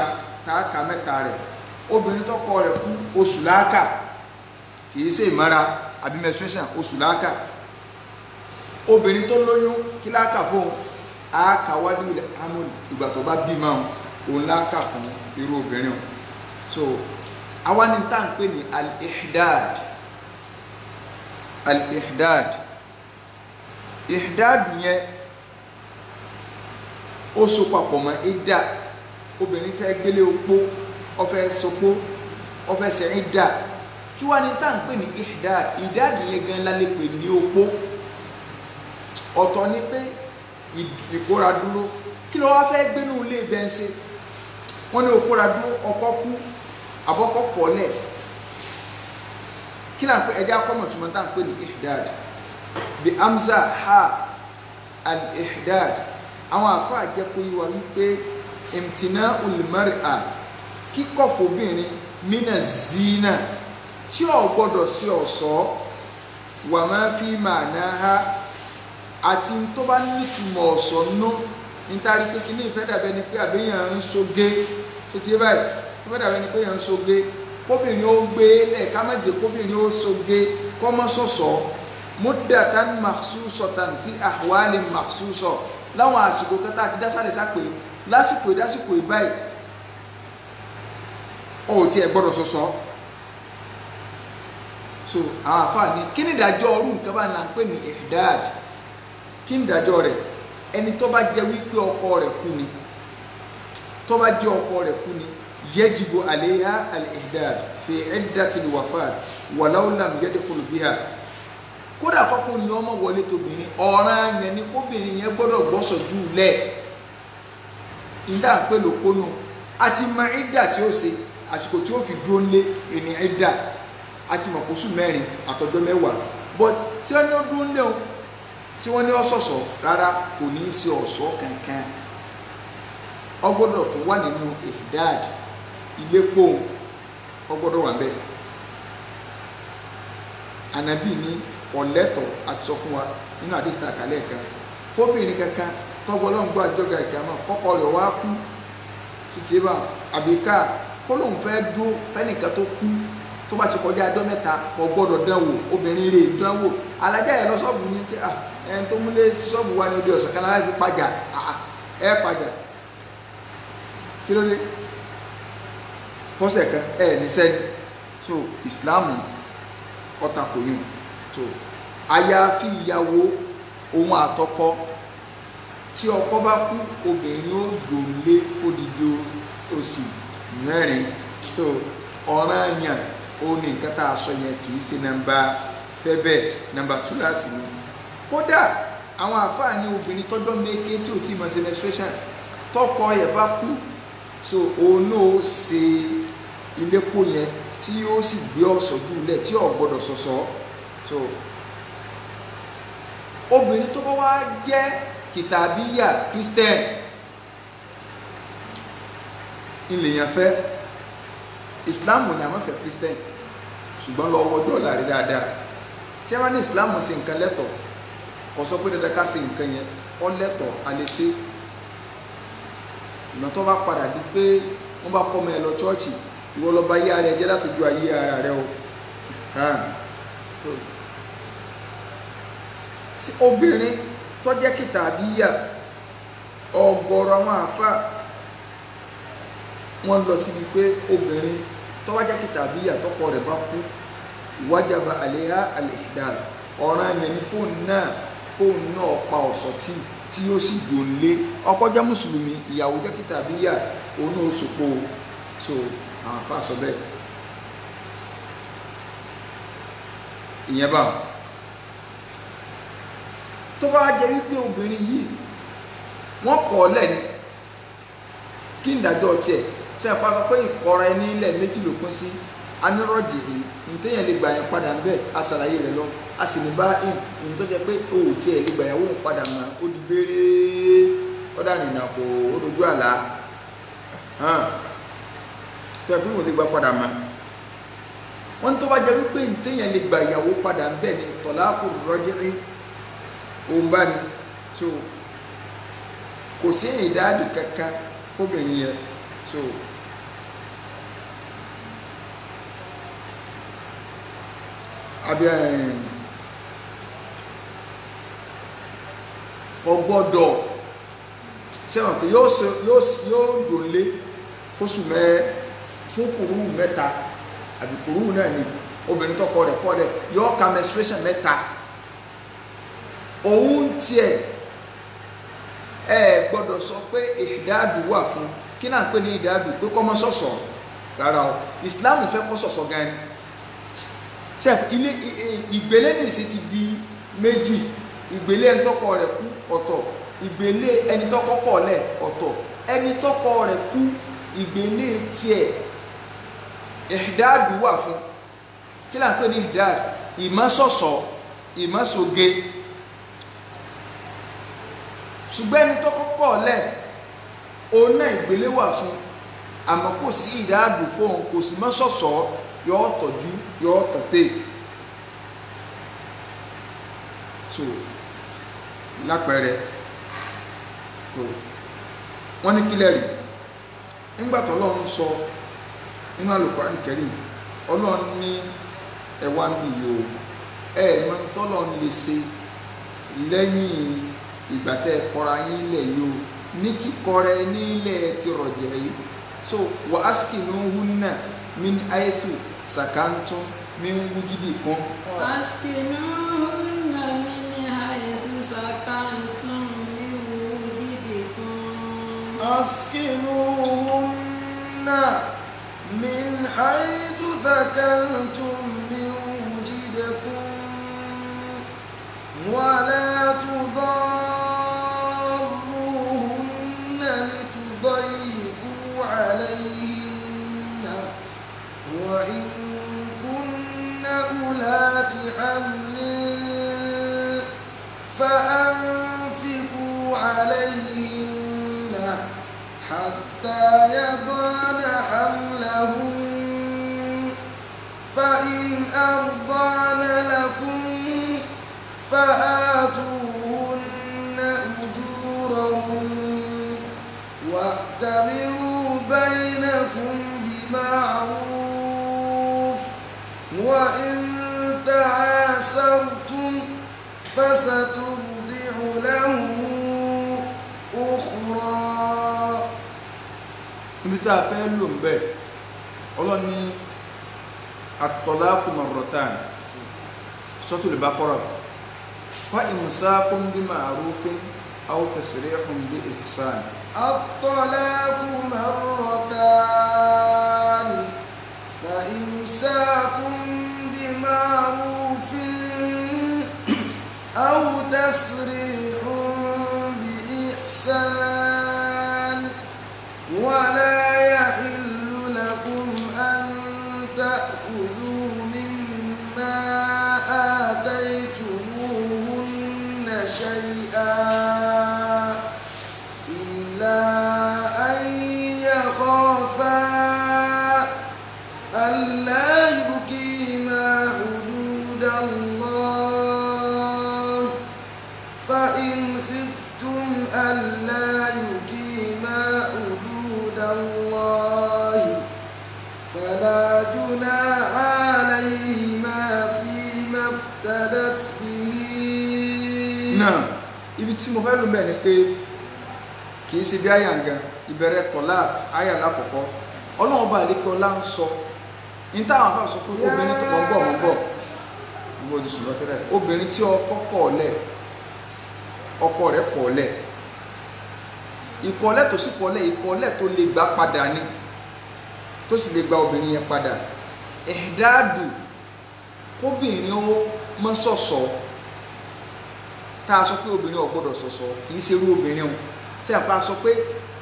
táàkà mẹ́ta rẹ̀. Obìnrin tọkọ rẹ̀ kú oṣù láàkà, kìí ṣe ìmọ́ra àbí menstruation, oṣù láàkà. Obìnrin tó lóyún kí láàkà fún àákà wádìí amúlù ìgbà tó bá bímọ òun láàkà fún irú obìnrin o. So àwa ni tá à ń pè ní al-ihdad. Al-ihdad, ihdad yẹn ó so papọ̀ mọ́ idda. Obìnrin fẹ́ gbélé opó, ó fẹ́ sopó, ó fẹ́ ṣe idda. Kí wá ní tá à ń pè ní ihdad? Ihdad yẹn gan la lè pè ní opó. Ọ̀tọ̀ ni pé ìkóra dúró, kí ló wá fẹ́ gbénú ilé ibẹ̀ ń ṣe? Wọ́n ní òkóra dúró, ọkọ kú àbọ́kọ́ kọ́lẹ̀. Kí là ń pè? Ẹjẹ́ akọ́mọ̀ tí wọ́n tá à ń pè ní ihdad bí amza ha al-ihdad. Àwọn àfáà jẹ́ kó yí wa wípé imtina ulmar'a, kíkọ̀ fóbìnrin mina zina, tí ò gbọ́dọ̀ sí ọ̀ṣọ́, wà máa fi ma'naha, àti tó bá nítumọ̀ ọ̀ṣọ́ nú, nítorí pé kí ní ìfẹ́ dàbẹ́ ni pé àbíyàn ń soge, tó ti yé báyìí, tó fẹ́ dàbẹ́ ni pé yàn ń soge, kóbìnrin ó gbé lẹ̀, ká má jẹ́ kóbìnrin ó soge, kọ́mọ́ sọ̀sọ̀, muddatan makhsusatan fi ahwalin makhsusa, láwọn àsìkò kẹta àti dásàlẹ̀ sápè lásìkò ìdásìkò ìbáyìí ó ti ẹ̀ gbọ́dọ̀ sọ̀sọ̀. So àwọn àfáà ní kí ni ìdájọ́ ọrú nǹkan bá ń là ń pè ní ihdad? Kí ni ìdájọ́ rẹ̀? Ẹni tó bá jẹ́ wípé ọkọ rẹ̀ kú ni, tó bá jẹ́ ọkọ rẹ̀ kú ni, yajibu alayha al-ihdad fi iddatil wafat walau lam yadkhul biha. Kódà fọkùnrin ọmọ wọlé tóbìnrin, ọ̀ràn yẹn ni kóbìnrin yẹn gbọ́dọ̀ gbọ́sọ̀ jù lẹ̀. Ìdá ń pè lópónú àti mọ ìdá tí ó ṣe, àsìkò tí ó fi dúró ńlé ẹni ẹ̀dá àti mọ̀kóṣù 4 àtọjọ́ 10. But tí wọ́n ní ó dúró ńlé o, tí wọ́n ní ó ṣọ̀ṣọ́ rárá, kò ní í ṣe ọ̀ṣọ́ kankan. Ó gbọ́dọ̀ tó wà nínú ihdad ilépo, ó gbọ́dọ̀ wà bẹ́ẹ̀. Ànábì ní ọ̀lẹ́tọ̀ àti sọ fún wa nínú àdìsí àkàlẹ̀ kan, fóbìnrin kankan tọ́gbọ́ lọ́n gbọ́ àjọgà ìkàmọ́ kọ́kọ́ rẹ̀ wá kú títí bá àbíká kó lóun fẹ́ dúró fẹ́nìkan tó kú tó bá ti kọjá ọjọ́ 3 kò gbọ́dọ̀ dánwò. Obìnrin lè dánwò. Alájà yẹn lọ ṣọ́ọ̀bù ní kí ẹni tó múlé tí ṣọ́ọ̀bù wa ní odi ọ̀sán kan láti fi pàjà. Ẹ pàjà kí ló dé fọ́sẹ̀ kan ẹ ní sẹ́ni. So Ìsìláàmù ọ̀tà kò yùn. So àyàfi ìyàwó òun àtọkọ, tí ọkọ bá kú obìnrin ó dòǹlé odidi oṣù 4. So ọ̀ranyàn ó ní nǹkan tá a sọ yẹn kì í ṣe nọ́mbà fẹ́ bẹ́ẹ̀, nọ́mbà túláàsì ni. Kódà àwọn àfáà ní obìnrin tọ́jọ́ méke tí ò tí ì mọ̀ ṣe menstruation, tọkọ yẹn bá kú, so òun náà ó ṣe ilépo yẹn tí ó sì gbé ọ̀ṣọ́ jùlẹ̀ tí ò gbọ́dọ̀ ṣọ̀ṣọ́. So obìnrin tó bá wá jẹ́ kìtàbíyà Christian ilẹ̀ yẹn fẹ́, Islam ni a máa fẹ́ Christian, ṣùgbọ́n lọ wọjọ́ ọ̀la rí dáadáa. Tí a bá ní Islam ṣe nǹkan lẹ́tọ̀, kò sọ pé dandan ká ṣe nǹkan yẹn, ó lẹ́tọ̀ a lè ṣe. Ìgbà tó bá padà di pé wọ́n bá kọ́ ọmọ ẹ lọ chọ́ọ̀chì, ìwọ lọ bá yé ara ẹ jẹ́ látọjú ayé ara rẹ o. Sí obìnrin tó jẹ́ kìtàbíyà, ọ̀gọ̀rọ̀ àwọn àáfàá wọ́n lọ síbi pé obìnrin tó bá jẹ́ kìtàbíyà tọkọ rẹ̀ bá kú, wájàbá àléhà àlèdà, ọ̀ràn yẹn ni fóònù náà kóun náà pa ọ̀ṣọ́ tí yóò sì dùn lé. Ọkọ jẹ́ mùsùlùmí, ìyàwó jẹ́ kìtàbíyà, òun náà sòpò. So àwọn àáfàá sọ bẹ́ẹ̀. Ìyẹn bá tó bá jẹ́ wípé obìnrin yìí wọ́n kọ̀ ọ́ lẹ́ni, kí n dájọ́ tiẹ̀ tí a pa sọ pé ìkọra ẹni ilẹ̀ méjì ló pín sí, anírọ̀jì yìí ntẹ́yìn lè gbà yẹn padà ń bẹ̀, a ṣàlàyé rẹ̀ lọ, a sì ní bá in tó jẹ́ pé o ò tiẹ̀ lè gbà yàwó ń padà mọ́, ó di gbére, ó dà nìyà kó ó dojú àlá tí a pín wọ́n lè gbà padà mọ́. Wọ́n tó bá jẹ́ wípé ntẹ́yìn lè gbà yàwó padà ń bẹ̀ ni tọ̀láàkù rọ́jìrì òun bá ní. So kò sí ìdádù kankan fóbìnrin yẹn. So àbí kò gbọ́dọ̀ sẹ́wọ̀n kí yóò dòlé fóṣù mẹ́ fún kùrú 3 àbí kùrú náà ni obìnrin tọkọ rẹ̀ kọ́ rẹ̀ yóò ka menstruation 3. Òun tiẹ̀ ẹ gbọ́dọ̀ sọ pé ìdádù wà fún. Kí náà pé ní ìdádù? Pé kọ́ mọ́ sọ̀sọ̀ rárá o. Islam fẹ́ kọ́ sọ̀sọ̀ gan ni. Sẹ́f ilé ìgbélé ní ìsìn ti di méjì. Ìgbélé ẹni tọ́kọ rẹ̀ kú ọ̀tọ̀, ìgbélé ẹni tọ́kọ kọ̀ lẹ̀ ọ̀tọ̀. Ẹni tọ́kọ rẹ̀ kú ìgbélé tiẹ̀ ìdádù wà fún. Kí náà pé ní ìdádù? Ìmọ̀sọ̀sọ̀, ìmọ̀sọ̀ge. Ṣùgbọ́n ẹni tó kọ́kọ́ lẹ̀ òun náà ìgbélé wà fún, àmọ́ kò sí ìdáàdù fóun, kò sí mọ́sọ̀sọ̀, yóò tọ́jú yóò tọ̀tẹ̀. So lápẹẹrẹ, so wọ́n ní kílẹ̀ rí nígbà tó Ọlọ́run sọ nínú Al-Qur'an Karim, Ọlọ́run ní ẹ̀wà ń bì yìí o, ẹ̀ mọ́ tọ́lọ́run lè ṣe lẹ́yìn ìgbà tẹ́ ẹ kọra yín lẹ̀ yìí o, ní kíkọrẹ nílẹ̀ ti rọ̀jẹ̀ yìí. So wa askinuhunna min haythu sakantum min wujudikum. Askinuhunna min haythu sakantum min wujudikum. Askinuhunna min haythu sakantum min wujudikum wala tudarruhunna litudayyiqu alayhinna. فأنفقوا عليهن حتى يضعن حملهن فإن أرضعن لكم فآتوهن أجورهن وأتمروا بينكم بمعروف وإن تعاسرتم فسترضع له أخرى. Ibi tá a fẹ́ lò ń bẹ̀, Ọlọ́run ní at-talaqu marratan, Suratul Baqara, fa imsakun bi ma'rufin aw tasrihun bi ihsan. At-talaqu marratan fa imsakun bi ma'rufin aw tasrihun bi ihsan ولا يحل لكم أن تأخذوا مما آتيتموهن شيئا إلا أن يخافا ألا يقيما حدود الله فإن خفتم ألا يقيما حدود الله فلا جناح عليهما فيما افتدت به. Náà ibi tí mo fẹ́ lò mẹ́ ni pé kì í ṣe bí àyà gan ìbẹ̀rẹ̀ tọ́lá àyà lákọ̀ọ́kọ́ Ọlọ́run bá àlékè ọlá ń sọ ní táwọn afá sọ pé obìnrin tó mọ̀ ń bọ̀ mọ̀ ń bọ̀ gbogbo ti sùn lọ tẹ́lẹ̀ obìnrin tí ọkọ kọ̀ lẹ̀ ọkọ rẹ̀ kọ̀ lẹ̀ ìkọ̀lẹ̀ tó sì kọ̀lẹ̀ ìkọ̀lẹ̀ tó lè gbà padà ni tó sì lè gba obìnrin yẹn padà ẹ̀dáàdù kóbìnrin ó mọ́ sọ̀sọ̀ tá a sọ pé obìnrin ò gbọ́dọ̀ sọ̀sọ̀ kì í ṣe irú obìnrin o ṣé àpá sọ pé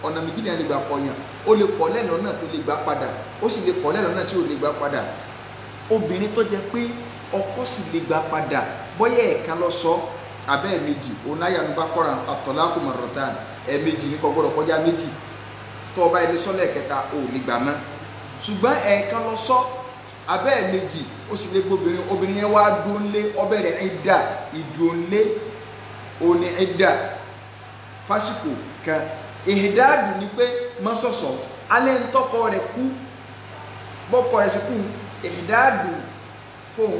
ọ̀nà méjì ni a lè gbà kọ̀yàn ó lè kọ̀lẹ̀ lọ́nà tó lè gbà padà ó sì lè kọ̀lẹ̀ lọ́nà tí ò lè gbà padà obìnrin tó jẹ́ pé ọkọ sì lè gbà padà bóyá ẹ̀ẹ̀kan lọ sọ abẹ́ ẹ̀mejì òun náà yanu bá kọ́ra at-talaqu marratan ẹ̀ẹ̀mejì ní kò gbọ́dọ̀ kọjá méjì tó ọba ilé sọ́lẹ̀ kẹta ò lè gbà mọ́ ṣùgbọ́n ẹ̀ẹ̀kan lọ sọ abẹ́ ẹ̀mejì ó sì lè gbóbìnrin obìnrin yẹn wá dúnlé ọbẹ̀ rẹ̀ ìdá ìdúnlé òní ìdá fásitì kan ìdáàdù ni pé mọ́sọ̀sọ̀ alẹ́ ń tọkọ rẹ̀ kú bọ́kọ rẹ̀ sì kú ìdáàdù fóun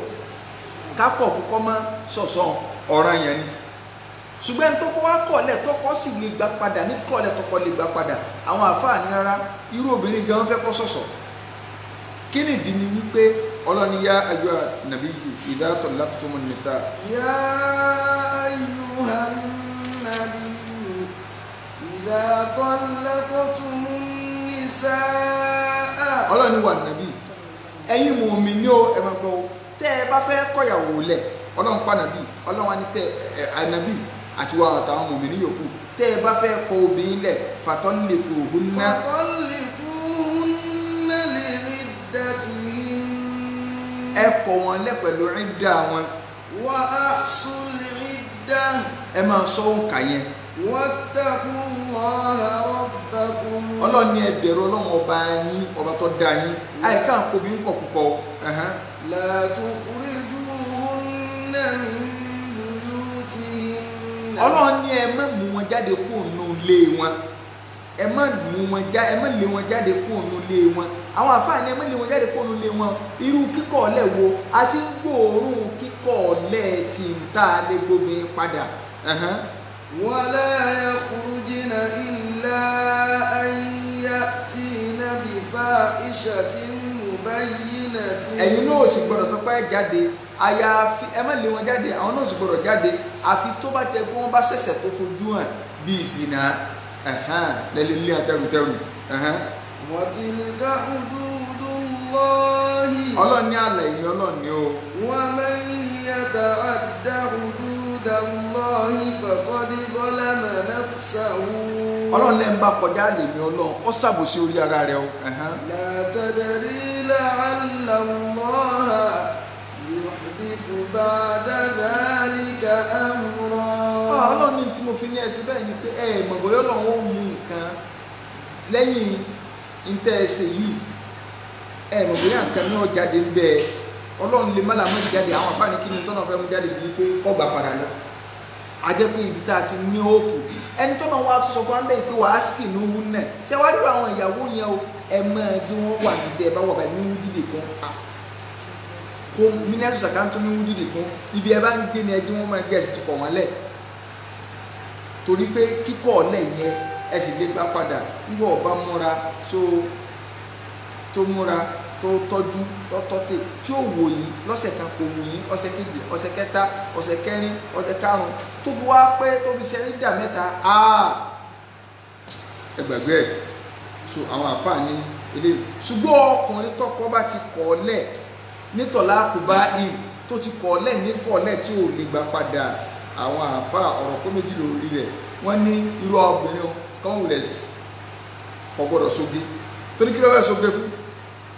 kákọ̀ fún kọ́ mọ́ sọ̀sọ̀ ọ̀ràn yẹn ni ṣùgbọ́n tọkọ wá kọ̀lẹ̀ tọkọ sì lè gbà padà ní kọ̀lẹ̀ tọkọ lè gbà padà àwọn àfáà ní rárá irú obìnrin gan fẹ́ kọ́ sọ̀sọ̀ kí nìdí ni wípé ọlọ́ni yá ayọ́ nàbíyù idha tallaqtumun nisa. Yá ayyuhan nabiyyu idha tallaqtumun nisa. Ọlọ́ni wà nàbí ẹ̀yin mùmínì o ẹ̀ máa gbọ́ o tẹ́ ẹ bá fẹ́ kọ̀yàwó lẹ̀ ọlọ́run pa nàbí ọlọ́run á ní tẹ́ ẹ ànàbí àti wà àtàwọn mùmínì yòókù tẹ́ ẹ bá fẹ́ kọ obìnrin lẹ̀ fatalliquhunna. Fatalliquhunna li'iddatihin. Ẹ kọ̀ wọ́n lẹ̀ pẹ̀lú ìdá wọn. Wa ahsul iddah. Ẹ máa sọ òǹkà yẹn. Wattaqullaha rabbakum. Ọlọ́run ní ẹ bẹ̀rù ọlọ́run ọba yín ọba tó dá yín àyíká nǹkan obìnrin kọ̀ púpọ̀. La tukhrijuhunna min buyutihinna. Ọlọ́run ní ẹ má mú wọn jáde kúrò nínú ilé wọn ẹ má mú wọn já ẹ má lé wọn jáde kúrò nínú ilé wọn àwọn àfáà ní ẹ má lé wọn jáde kúrò nínú ilé wọn irú kíkọ̀ ọ̀lẹ̀ wo a ti ń gbóòórùn kíkọ̀ ọ̀lẹ̀ tí ń tà lé gbómi padà. Wala yakhrujna illa an ya'tina bifahishatin mubayyinatin. Ẹ̀yin náà ò sì gbọ́dọ̀ sọ pé ẹ jáde àyàfi ẹ má lé wọn jáde àwọn náà sì gbọ́dọ̀ jáde àfi tó bá tẹ pé wọ́n bá ṣẹ̀ṣẹ̀ tó fojú hàn bíi ìsìnà lẹ́lẹ́ ilé àtẹrùtẹrù. Wa tilka hududullahi. Ọlọ́run ní àlà ìmí ọlọ́run ní o. Wa man yata'adda hududallahi faqad zalama nafsahu. Ọlọ́run lẹ́ ń bá kọjá àlè mi ọlọ́run ó ṣàbòsí orí ara rẹ̀ o. La tadri la'alla Allaha yuhdithu ba'da dhalika amra. tí mo fi ní ẹsẹ̀ bẹ́ẹ̀ ni pé ẹ mọ̀ bóyá Ọlọ́run ó mú nǹkan lẹ́yìn ntẹ́ ẹsẹ̀ yìí, ẹ mọ̀ bóyá nǹkan náà jáde ń bẹ́ẹ̀. Ọlọ́run lè má la mọ́ jáde. Àwọn àbá ní kí ni tọ́nà fẹ́ mú jáde bíi pé kọ́gbà padà lọ. A jẹ́ pé ibi tá a ti ní òpù ẹni tọ́nà wa sọ fún abẹ́ pé wàá sì ní wú náà ṣé wàá dúró àwọn ìyàwó yẹn o, ẹ máa bí wọ́n wà ní tẹ́ ẹ bá wà báyìí ní wú dídì kan kó mínísítà sàkántó ní wú dídì kan, ibi ẹ bá ń gbé ni ẹ jí wọ́n máa gbé, ẹ sì ti kọ̀ wọ́n lẹ̀ torí pé kíkọ̀ ọ̀lẹ̀ yẹn ẹ sì lè gbà padà. Nígbà ọba múra tó múra tó tọ́jú tó tọ́tẹ̀ tí ó wò yín lọ́sẹ̀ kan, kò wò yín ọ̀sẹ̀ kejì, ọ̀sẹ̀ kẹta, ọ̀sẹ̀ kẹrin, ọ̀sẹ̀ karùn-ún, tó fi wá pé tó fi ṣe ìdá mẹ́ta, ẹ gbàgbé ẹ̀. So àwọn àfáà ní eléyìí. Ṣùgbọ́n ọkùnrin tọkọ bá ti kọ̀ ọ́ lẹ̀ nítọ̀lá kò bá in tó ti kọ̀ ọ́ lẹ̀ ní kọ̀ ọ́ lẹ̀ tí ò lè gbà padà, àwọn àfáà ọ̀rọ̀ pé méjì lórí rẹ̀. Wọ́n ní irú obìnrin kan wulẹ̀ kò gbọ́dọ̀ soge, torí kí ló fẹ́ soge fún?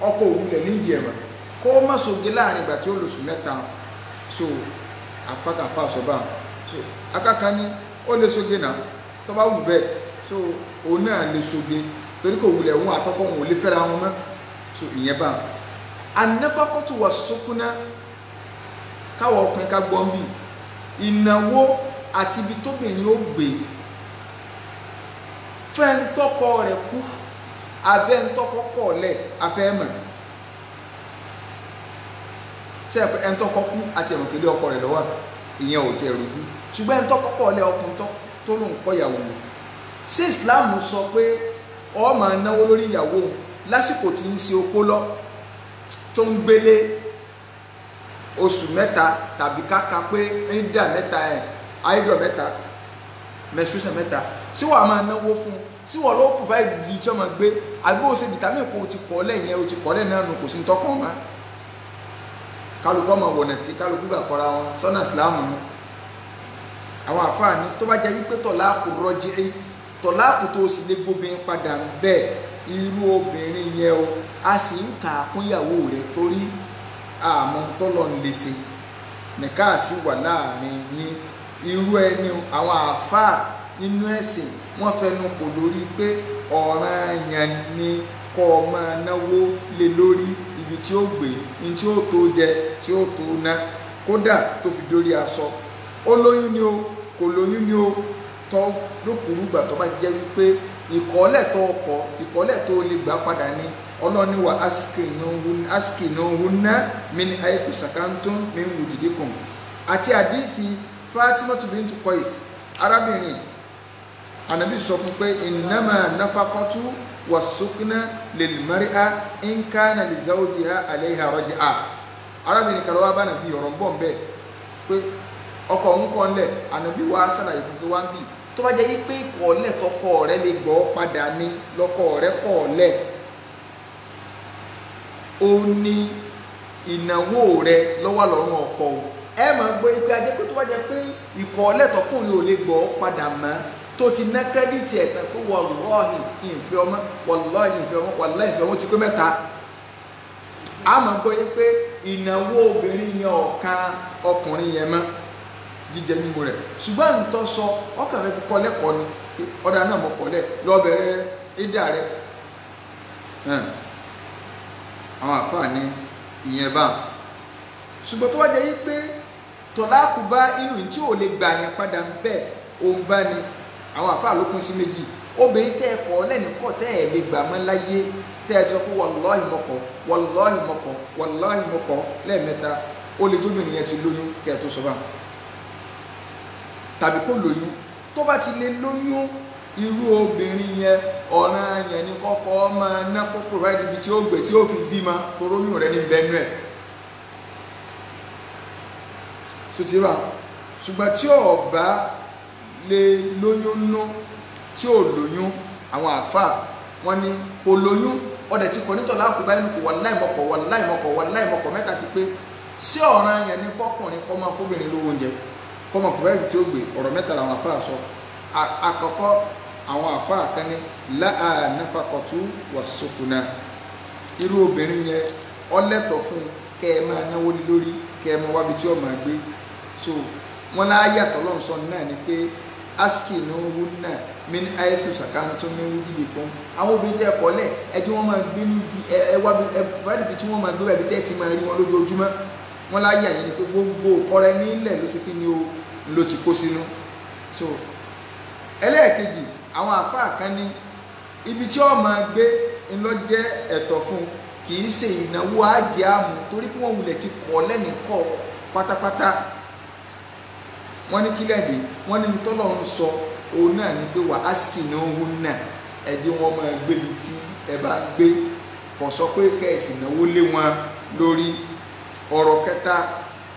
Ọkọ òwúlẹ̀ nídìí ẹ̀mọ̀ kó má soge láàrin ìgbà tí ó lóṣù mẹ́ta. So apákan fa àṣọba, so akákan ní ó lè soge náà tó bá wù bẹ́ẹ̀, so òun náà lè soge torí kò wulẹ̀ òun àtọkọ òun ò lè fẹ́ra wọn mọ́. So ìyẹn bá anáfàkọ́tù wà sókúná káwọ ọkùnrin ká gbọ́n bì ìnáwó àti ibi tóbìnrin ó gbé fẹ́ntọ́kọ rẹ̀ kú abẹ́ ntọ́kọ kọ̀ọ̀lẹ̀ afẹ́mọ̀ ṣe ẹntọ́kọ kú àti ẹ̀mọ̀ pẹ̀lú ọkọ rẹ̀ lọ́wọ́, ìyẹn ò tiẹ̀ rújú. Ṣùgbọ́n ẹntọ́kọ kọ̀ọ̀lẹ̀ ọkùnrin tó lóun kọ́ ìyàwó, ṣé Islam sọ pé ó máa náwó lórí ìyàwó lásìkò tí ń ṣe opó lọ tó ń gbélé oṣù mẹ́ta tàbí káka pé ẹ̀ńdà mẹ́ta ẹ̀ àìdọ̀ mẹ́ta mẹ́sùsẹ̀ mẹ́ta, ṣé wàá máa náwó fún un? Sí wọ́n ló provide ibi tí wọ́n máa gbé, àbí ó ṣe determine pé o ti kọ́ lẹ́yìn o ti kọ́ lẹ́yìn náà nù, kò sí tọkàn ọ̀ma. Kálukú ọmọ wọ̀nà tí kálukú gbà kọ́ra wọn sọ́nà ìsìláàmù nù. Àwọn àfáàní tó bá jẹ́ wípé tọ̀láàkù rọ́jí tọ̀láàkù tó sì lè gbóbin padà ń bẹ́ẹ̀, irú obìnrin yẹn o a sì ń kà á kúnyàwó rẹ̀ torí àmọ́ tọ́lọ̀ ń lè ṣe nìka sì wà láàrin yín. Irú ẹni àwọn àfáà nínú ẹ̀sìn wọ́n fẹnu kò lórí pé ọ̀ranyàn ni kó o máa náwó lé lórí ibi tí ó gbé ní tí ó tó jẹ tí ó tó ná, kódà tó fi dórí aṣọ. Ó lóyún ni o kò lóyún ni o, tọ́ lókùrúgbà tó bá jẹ́ wípé ìkọ́lẹ̀ tó ọkọ̀ ìkọ́lẹ̀ tó lè gbà padà ní. Ọlọ́ni wa askinuhunna min haythu sakantum min wujudikum. Àti àdífi Fatimatu bintu Qais, arábìnrin Ànábì sọ fún pé innama nafaqatu was-sukna lil-mar'a in kana li zawjiha alayha raj'a. Arábìnrin kan ló wá bá Ànábì, ọ̀rọ̀ ń bọ̀ ń bẹ̀ pé ọkọ òun kọ́ ńlẹ̀. Ànábì wá sàlàyé fún pé wá ń bì tó bá jẹ́ yí pé ìkọ̀ọ́lẹ̀ tọkọ rẹ lè gbọ́ padà ní lọ́kọ rẹ kọ̀ọ́lẹ̀, ó ní ìnáwó rẹ lọ́wọ́ lọ́rùn ọkọ o. Ẹ máa gbọ́ ipe ajẹ́ pé tó bá jẹ́ pé ìkọ̀ọ́lẹ̀ tọkùnrin ò lè gbọ́ padà mọ́ tó ti ná kírẹ́dìtì ẹ̀ tán pé wàlúwàhì ìfẹ́ ọmọ, wàlúwàhì ìfẹ́ ọmọ, wàlúwàhì ìfẹ́ ọmọ ti pé mẹ́ta. A máa gbọ́ yí pé ìnáwó obìnrin yẹn ọ̀kan ọkùnrin yẹn mọ́ jíjẹ mímu rẹ̀. Ṣùgbọ́n ntọ́ sọ ọkàn fẹ́ fi kọ́ lẹ́kọ̀ọ́ ni ọ̀dà náà mọ̀ kọ́lẹ̀ lọ́bẹ̀rẹ̀ ìdá rẹ̀. Àwọn àfáà ní ìyẹn bá. Ṣùgbọ́n tó wá jẹ́ yí pé tọ̀láàkù bá inú tí ò lè gbà yẹn padà ń bẹ̀ òun bá ní àwọn àfáà ló pín sí méjì. Obìnrin tẹ́ ẹ kọ́ lẹ́nu kọ́ tẹ́ ẹ lè gbà mọ́ láyé, tẹ́ ẹ sọ pé wàláhì mo kọ̀, wàláhì mo kọ̀, wàláhì mo kọ̀ lẹ́ẹ̀mẹ́ta, ó lè jóbìnrin yẹn ti lóyún kẹ́ ẹ tó sọ báwọn, tàbí kó lóyún. Tó bá ti lè lóyún, irú obìnrin yẹn ọ̀ràn yẹn ni kọ́kọ́ máa ná kó provide ibi tí ó gbé tí ó fi bímọ toróyún rẹ ní bẹnu ẹ̀ sotiba. Ṣùgbọ́n tí ó bá lè lóyún nú, tí ò lóyún, àwọn àáfàá wọn ní kò lóyún, ọdẹ tí kò ní tọ̀lá kò bá ẹnu kò wàláhì mo kọ̀, wàláhì mo kọ̀, wàláhì mo kọ̀ mẹ́ta ti pé. Sí ọ̀ràn yẹn ni fọkùnrin kó máa fóbìnrin lówó oúnjẹ, kó máa provide tí ó gbé? Ọ̀rọ̀ mẹ́ta làwọn àáfàá sọ. Àkọ́kọ́ àwọn àáfàá kan ní láà náfàkọ̀tù wàsókùnà, irú obìnrin yẹn ọlẹ́tọ̀ fún kẹ́ ẹ máa náwó lé lórí, kẹ́ ẹ máa wábi tí ó máa gbé. So wọn láyà tọ́lọ́nsọ náà ni pé Askinuhunna min haythu sakantum min wujudikum. Àwọn obìnrin tẹ́ kọ́lẹ̀ ẹ tí wọ́n máa gbé níbi ẹ wá ẹ provide ibi tí wọ́n máa gbé báyìí tẹ́ ti máa rí wọn lójoojúmọ́. Wọ́n láyé àyẹ̀ ni pé gbogbo kọ́rẹ́ nílẹ̀ ló ṣe kí ni o ló ti kó sínú. So ẹlẹ́ẹ̀kejì, àwọn àfáà kan ní ibi tí ó máa gbé ńlọ jẹ́ ẹ̀tọ́ fún, kì í ṣe ìnáwó ajé àmú, torí pé wọ́n wulẹ̀ ti kọ́ lẹ́nìkọ́ pátápátá. Wọ́n ní kílẹ̀ dé, wọ́n ní tọ́lọ̀ ń sọ òun náà ni pé wà askinuhunna, ẹ̀dí wọn máa gbébi tí ẹ bá gbé, kò sọ pé kẹ́ẹ̀sì náwó lé wọn lórí. Ọ̀rọ̀ kẹta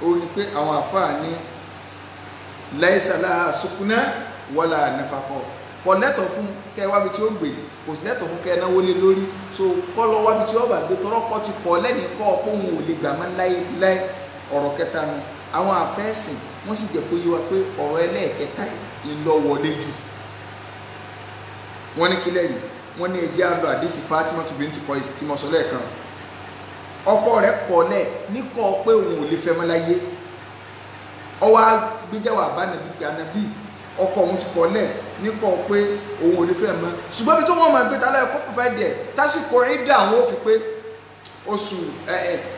òun ni pé àwọn àfáà ní laysa laha sukuna wala nafaqa, kò lẹ́tọ̀ fún kẹ́ wábi tí ó gbé, kò sí lẹ́tọ̀ fún kẹ́ náwó lé lórí. So kọ́ lọ wábi tí ó bá gbé, tọrọ kọ́ ti kọ́ lẹ́nìí kọ́ pé òun ò lè gbà mọ́ láéláé. Ọ̀rọ̀ kẹta nu. Àwọn àfẹ́sìn wọ́n sì jẹ́ kó yé wa pé ọ̀rọ̀ ẹlẹ́ẹ̀kẹta yìí lọ wọlé jù. Wọ́n ní kílẹ̀ rí, wọ́n ní ẹjẹ́ àlọ́ àdísì Fatima bintu Qais tí mo sọ lẹ́ẹ̀kan. Ọkọ rẹ̀ kọ̀lẹ̀ níkọ̀ pé òun ò lè fẹ́ mọ́ láyé. Ọwọ́ agbéjáwò àbánabí pé ànàbí ọkọ òun ti kọ̀lẹ̀ níkọ̀ pé òun ò lè fẹ́ mọ́, ṣùgbọ́n bí tó wọ́n máa gbé ta láyé kó pòfẹ́ dẹ̀ tásìkò ìdá àwọn ò fi pé oṣù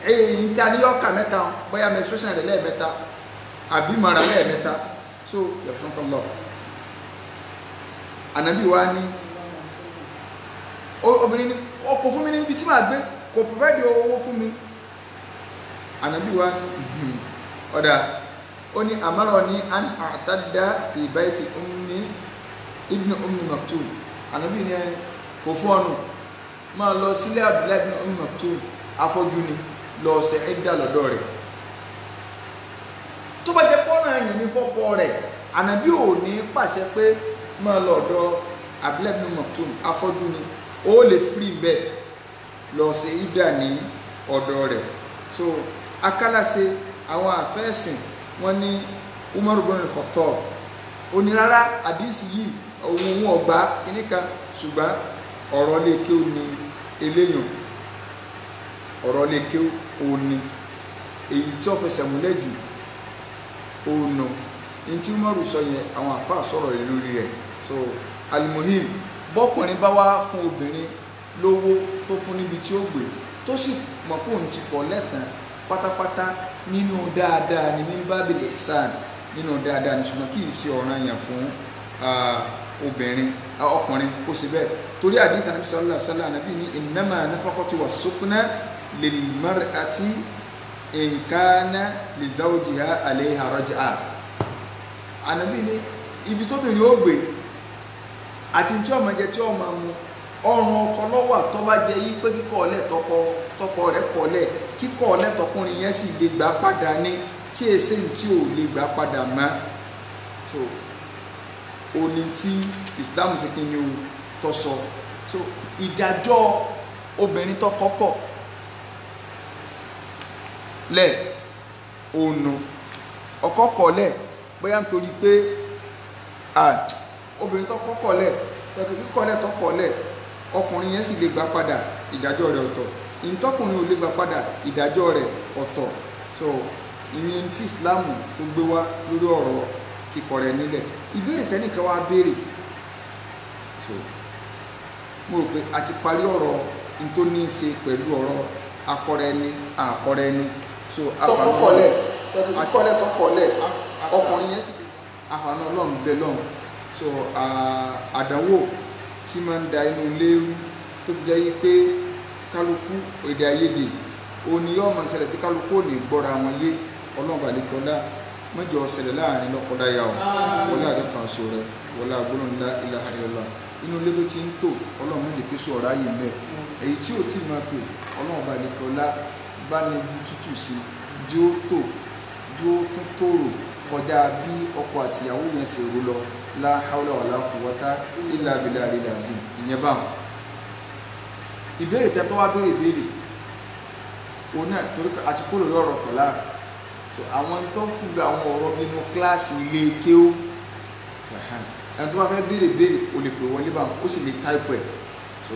ẹ̀yìn tí a ní yọ́ọ̀kà mẹ́ta, bóyá menstruation rẹ̀ lẹ́ẹ̀mẹ́ta àbí mara lẹ́ẹ̀mẹ́ta. So yarhamukallah, ànàbí wa ní obìnrin ní ọkọ̀ fún mi ní ibi tí màá gbé, kò pòfẹ́ dẹ̀ owó fún mi. Ànàbí wa ní ọ̀dà, ó ní amarani an a'tadda fi bayti ummi ibn Ummi Maktum. Ànàbí ní kò fún ọ̀nù, máa lọ sílé Abdullahi ibn Ummi Maktum, afọ́jú ni, lọ ṣe ìdá lọ́dọ̀ rẹ̀. Tó bá jẹ́ pọ́nà ẹ̀yìn ní fọ́kọ rẹ̀, ànàbí ò ní pàṣẹ pé máa lọ ọ̀dọ̀ Abdullahi ibn Maktum, afọ́jú ni, ó lè firi bẹ́ẹ̀ lọ ṣe ìdá ní ọ̀dọ̀ rẹ̀. So akálàṣe àwọn àfẹ́sìn wọ́n ní Umar ibn al-Khattab ó ní rárá àdísì yìí òun ọgbà kìnnìkan, ṣùgbọ́n ọ̀rọ̀ lè kí ó ní eléyàn, ọ̀rọ̀ lè kí ó ní èyí tí ó fẹsẹ̀ múlẹ̀ jù òun ní tí Umaru sọ yẹn, àwọn àfáà sọ̀rọ̀ rẹ̀ lórí rẹ̀. So almuhim, bọ́kùnrin bá wá fún obìnrin lówó tó fún níbi tí ó gbé, tó sì mọ̀ pé òun ti kọ̀ lẹ́tàn pátápátá, nínú dáadáa ni min babil ihsan, nínú dáadáa ni, ṣùgbọ́n kì í ṣe ọ̀ranyàn fún obìnrin ọkùnrin kó ṣe bẹ́ẹ̀. Torí àdìsí Ànábì sallallahu alaihi wasallam, Ànábì ní innama nafaqatu was-sukna lil mar'ati in kana li zawjiha alayha raj'a. Ànábì ní ibi tóbìnrin ó gbé àti tí ó máa jẹ tí ó máa mu, ọrùn ọkọ lọ́wọ́ tó bá jẹ yí pé kíkọ́ ọ̀lẹ́ tọkọ rẹ̀ kọ̀lẹ̀, kíkọ́ ọ̀lẹ́ tọkùnrin yẹn sì lè gbà padà ní tí èsè tí ò lè gbà padà mọ́. So òní tí Islam ṣe kí ni o tọ́ sọ. So ìdájọ́ obìnrin tó kọ́kọ́ lẹ̀ ònà ọkọ kọ̀lẹ̀ bóyá nítorí pé obìnrin tó kọ́kọ́ lẹ̀ kíkọ́lẹ̀ tó kọ́lẹ̀ ọkùnrin yẹn sì lè gbà padà, ìdájọ́ rẹ̀ ọ̀tọ̀. Ìtọ́kùnrin ò lè gbà padà, ìdájọ́ rẹ̀ ọ̀tọ̀. So ìyẹn tí Islam tó gbé wá lórí ọ̀rọ̀ kíkọ rẹ̀ nílẹ̀. Ìbéèrè tẹ́nìkan wá béèrè, so mo rò pé a ti parí ọ̀rọ̀ n tó ní í ṣe pẹ̀lú ọ̀rọ̀ akọrẹni àkọrẹni. So tọkọlẹ̀ kíkọ́lẹ̀ tọkọlẹ̀ ọkùnrin yẹn sì lè àfààní Ọlọ́run bẹ lọ́run. So àdánwò tí máa ń da inú ilé rú tó fi jẹ́ yí pé kálukú èdè àìyedè òní yóò máa ṣẹlẹ̀ tí kálukú ò ní gbọ́ra wọn yé. Ọlọ́run balẹ̀kọ́lá mẹ́jọ ṣẹlẹ̀ láàrin lọ́kọláya o, wọlé àdọ́kan ṣo rẹ, wọlé agbóhùn ńlá ilaha illallah. Inú ilé tó ti ń tò, Ọlọ́run méje kí sọ̀rọ̀ ayé ń bẹ̀. Èyí tí ò tí máa tò, Ọlọ́run balẹ̀kọ́lá bá ní ibi tútù sí, jí ó tò, jí ó tún tòrò kọjá bí ọkọ àtìyàwó yẹn ṣe rò lọ. La hawla wala quwwata illa billahi al-azim. Ìyẹn báwọn. Ìbéèrè tẹ́tọ́ wá béèrè béèrè òun náà, torí pé àti kúrò lórí ọ̀rọ̀ tọ̀lá. So àwọn tó kú gba àwọn ọ̀rọ̀ bínú kíláàsì ilé kéó, ẹni tó bá fẹ́ béèrè béèrè o lè pè wọlé báwọn, ó sì lè táìpù ẹ̀. So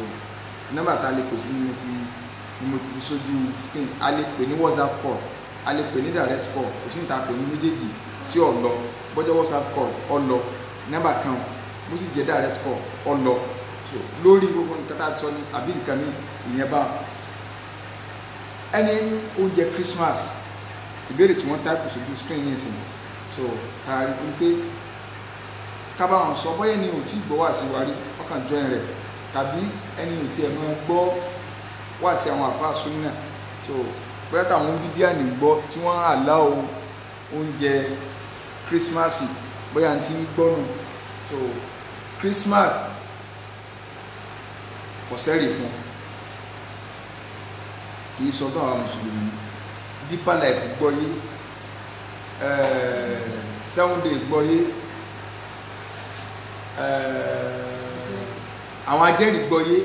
nọ́mbà tá a lè pè sí ni mo ti fi sójú screen. A lè pè ní WhatsApp call, a lè pè ní direct call, kò sí ní ta pè ní méjèèjì tí ò lọ. Bọ́jọ́ WhatsApp call ọ lọ, Nọ́mbà kan bó sì jẹ́ direct call ọlọ. So lórí gbogbo nǹkan tá a ti sọ ní àbí nǹkan mi ìyẹn bá ẹni ní oúnjẹ Christmas ìbéèrè tí wọ́n táìpù sójú screen yẹn sí. So tààrí pé kábàáwọn sọ bóyá ẹni ò tí gbọ́ wá sí wa rí ọkàn join rẹ̀ tàbí ẹni ò tí ẹ̀ máa gbọ́ wá sí àwọn àfáà súnà. So bóyá táwọn bídíà ní gbọ́ tí wọ́n àlá o oúnjẹ Christmas bóyá ti ń gbọ́nù. So Christmas kò sẹ́rì fún, kì í sọdún àwọn mùsùlùmí. Deeper Life gbọ́yé, Seven Day gbọ́yé, àwọn ajẹ́rìí gbọ́yé.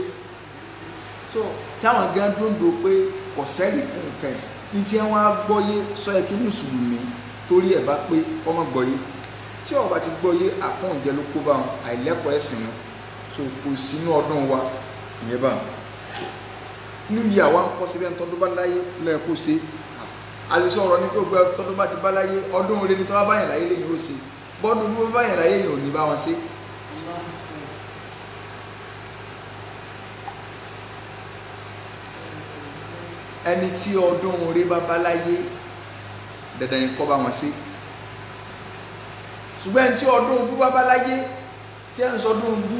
So tí àwọn gan dúndò pé kò sẹ́rì fún nǹkan ẹ̀ ní tí wọ́n á gbọ́yé sọ yẹ kí mùsùlùmí torí ẹ̀ bá pé kọ́mọ gbọ́yé. Tí ó bá ti gbọ́yé àkóhùnjẹ ló kó bá wọn, àìlẹ́kọ̀ọ́ ẹ̀sìn wọn. So kò sínú ọdún wa ìyẹn bá wọn. New year wa ń kọ́ síbẹ̀ ń tọ́dún bá láyé lọ́yẹ̀ kó ṣe. Àṣìṣe ọ̀rọ̀ ní pé gbogbo tọ́dún bá ti bá láyé ọdún rẹ ni tọ́wọ́ báyàn láyé lẹ́yìn ó ṣe, bọ́dún bí wọ́n báyàn láyé yìí ò ní bá wọn ṣe. Ẹni tí ọdún rẹ bá bá láyé dandan ni kó bá wọn ṣe, ṣùgbọ́n ẹni tí ọdún bú bá bá láyé tí ẹ̀ ń sọdún bú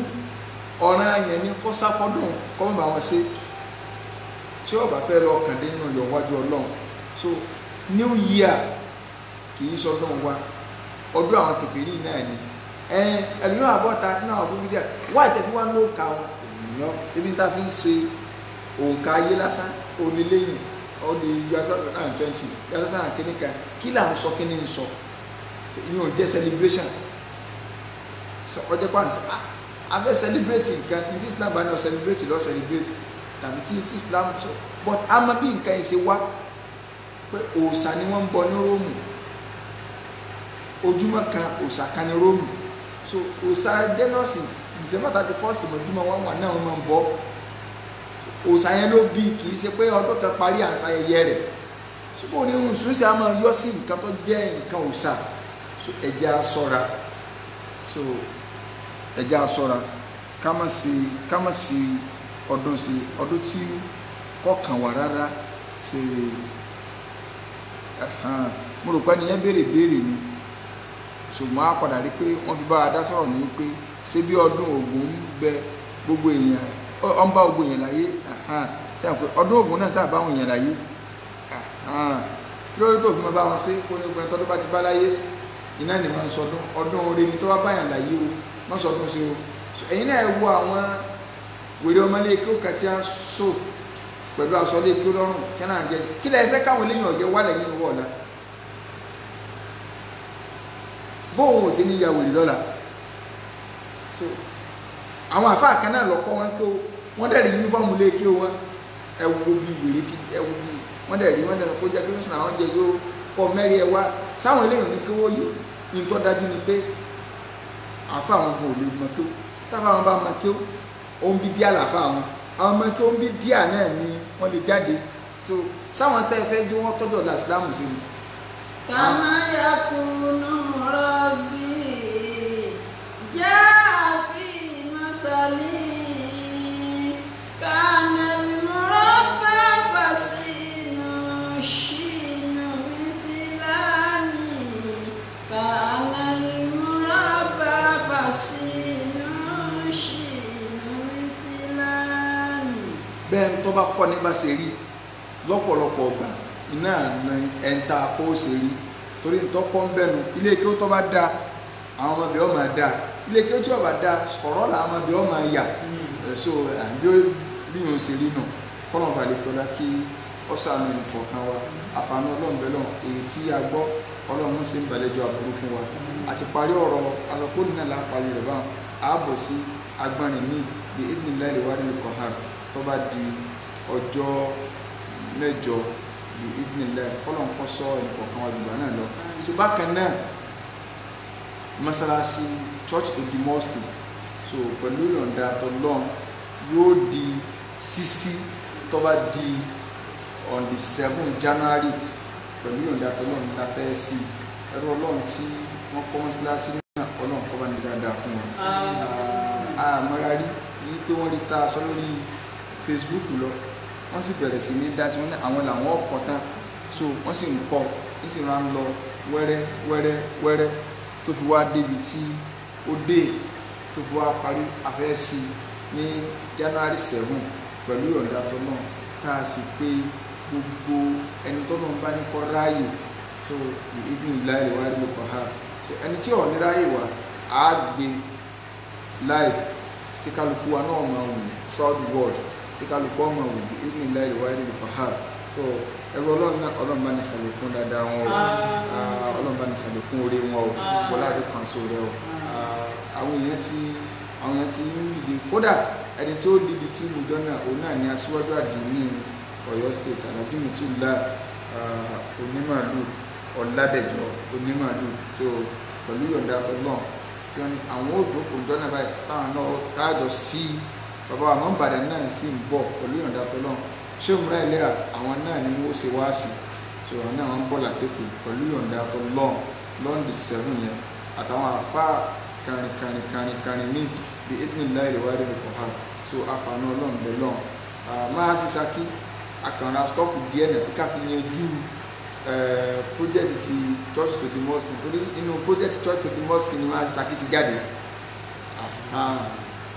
ọ̀ràn yẹn ni kó sáfọ́dún kó má bá wọn ṣe tí ó bá fẹ́ lọ kàn dé nínú yọ̀ wájú Ọlọ́run. So new year kì í sọdún wa, ọdún àwọn kèfèrí náà ni. Ẹlòmíràn àbọ̀ta náà àwọn fún mídíà wá ìtẹ̀fí wá ló ka wọn èèyàn ebi tá a fi ń ṣe òǹkà ayé lásán oníléyìn ọdún 2020 2000 kìíní kan kí là ń sọ kí ni ń sọ ìyẹn ò jẹ́ celebration. Ọjọ́ pàǹsì a fẹ́ celebrate nǹkan ní tí Islam bá ní ọ celebrate lọ celebrate tàbí tí Islam sọ, but a mọ bí nǹkan yìí ṣe wá pé òòṣà ni wọ́n ń bọ ní Róòmù, ojúmọ́ kan òòṣà kan ní Róòmù. So òòṣà jẹ́nọ́sì December 31 mọ̀júmọ́ wọn wà náà wọ́n máa ń bọ òòṣà yẹn ló bí, kì í ṣe pé ọdún kan parí àǹsà ayẹyẹ rẹ̀. Ṣùgbọ́n onírúurú ṣùgbọ́n a máa yọ sí nǹkan tó jẹ́ nǹkan òòṣà. So ẹ jẹ́ á ṣọ́ra, so ẹ jẹ́ á ṣọ́ra ká má sí ọdún sí ọdún tí kọkàn wà rárá ṣe. Mo rò pé ẹnìyẹn béèrè béèrè ni, ṣùgbọ́n a padà rí pé wọ́n fi bá a dá sọ̀rọ̀ ní pé ṣé bí ọdún Ògún ń bẹ gbogbo èèyàn ọ ń bá gbogbo èèyàn láyé, ṣe àpè ọdún Ògún náà sábà báwọn èèyàn láyé, kí ló dé tó fi máa bá wọn ṣe kó ní gbogbo tọdún bá ti bá láyé iná ni máa ń sọdún ọdún oore ni tó bá báyàn láyé o má sọdún sí o. Ẹ̀yin náà wo àwọn wèrè ọmọlé kí ó kà tí a so pẹ̀lú aṣọ lé kí ó lọ́rùn tí náà jẹ kí lẹ́yìn fẹ́ káwọn eléyìn ọ̀jẹ̀ wà lẹ́yìn ìwọ̀ ọ̀la bóun ò sí ní ya wèrè lọ́la. So àwọn àfáà kan náà lọ́kọ́ wọn kí wọ́n dẹ̀ rí yúnífọ́ọ̀mù lé kí wọ́n ẹ wo bí wèrè ti ẹ wo bí wọ́n dẹ̀ rí wọ́n dẹ̀ kó jẹ́ kí wọ́n sìn àwọn jẹ yóò kọ́ mẹ́rin ẹ wá sáwọn eléyìn ní kí wọ́n yé ìtọ́ dájú ni pé àfáà wọn kò lè mọ kí ó táfà wọn bá mọ kí ó òun bí díà làfà wọn àwọn ọmọ kí ó ń bí díà náà ni wọ́n lè jáde. So sáwọn tẹ́ ẹ fẹ́ bí wọ́n tọ́jú ọ̀la ìsìlámù sí ni. Kama yakunu rabbi jaa fi mathali kana al-murabba fasinu shinu mithlani kana al-murabba fasinu shinu mithlani. Bẹ́ẹ̀ tó bá kọ́ ní bá ṣe rí lọ́pọ̀lọpọ̀ ọgbà iná ní ẹ̀ńtà kó ṣe rí torí ntọ́kọ́ ń bẹ̀nu ilé kí ó tó bá da àwọn ọmọbìnrin ọmọ da ilé kí ó tí ó bá da sọ̀rọ̀ là ọmọbìnrin ọmọ yà. So àbí bí òun ṣe rí nù kọ́nà balẹ̀ kọ́lá kí ọ̀sán nìkọ̀ọ̀kan wa àfààní ọlọ́run bẹ́ẹ̀ lọ́n èyí tí a gbọ́ ọlọ́run ṣe ń balẹ̀jọ àbúrú fún wa àti parí ọ̀rọ̀ asọ̀pọ̀ nínú là parí rẹ̀ báwọn ààbọ̀ sí agbọ́nrin míì bí idhnillahi al-wahidil qahhar tó bá di ọjọ́ mẹ́jọ bí idhnillah kọ́lọ̀ ń kọ́ sọ ẹnìkọ̀ọ̀kan wa jùlọ náà lọ. So bákan náà mọ́sálásí church tó di mosque so pẹ̀lú ìyọ̀ǹda tọlọ́run yóò di sísí tó bá di on the 7 January pẹ̀lú ìyọ̀ǹda tọlọ́run la fẹ́ sí ẹrú ọlọ́run tí wọ́n kọ́ mọ́sálásí náà ọlọ́run kọ́ bá ní dáadáa fún wọn. Àmọ́ra rí i pé wọ́n rí ta aṣọ lórí Facebook lọ, wọ́n sì bẹ̀rẹ̀ sí ní dá sí wọn ní àwọn làwọn ọkọ̀ tán. So wọ́n sì ń kọ́, wọ́n sì rán lọ wẹ́rẹ́ wẹ́rẹ́ wẹ́rẹ́ tó fi wá débi tí ó dé, tó fi wá parí afẹ́ sí ní January 7 pẹ̀lú ìyọ̀ǹda tọ́lọ́run, tá a sì pé gbogbo ẹni tọ́lọ́run bá ní kọ́ ráàyè. So ìdí láì wá rí lóko ha. So ẹni tí ò ní ráàyè wá á gbé live tí kálukú wa náà máa wù throughout the world, tí kálukú wa máa wù ìdí láì wá rí lóko ha. So ẹrú ọlọ́run náà, ọlọ́run bá ní sàlékún dáadáa wọn o, ọlọ́run bá ní sàlékún orí wọn o, wọlé àdékan so rẹ o. Àwọn èèyàn ti ń dìde, kódà ẹni tí ó dìde tí ìmùjọ náà, òun náà ní aṣíwájú àdínní Ọ̀yọ́ State, Alhaji Mutiula Onímàálù Ọ̀làdẹ̀jọ Onímàálù. So pẹ̀lú yọ̀ǹda tọ́lọ́n tí wọ́n ní àwọn òjòkó jọ́nà báyìí táwọn náà káàjọ sí bàbá àmọ́ Ìbàdàn náà sì ń bọ̀ pẹ̀lú yọ̀ǹda tọ́lọ́n. Ṣé òmùrà ilé àwọn náà ni wọ́n ṣe wá sí. So àwọn náà wọ́n ń bọ̀ látẹ̀kù pẹ̀lú yọ̀ǹda tọ́lọ́n lọ́ndì 7 yẹn, àtàwọn àfáà kàrin kàrin kàrin kàrin ní bí idhnillahi al-wahid al-qahhar. So àfààní ọlọ́run bẹ̀ lọ́n máa ṣe Ṣakí àkànrà stọ́ọ̀kù díẹ̀ náà ká fi yanjú project ti Church to the Mosque, nítorí inú project Church to the Mosque ni máa ṣe Ṣakí ti jáde.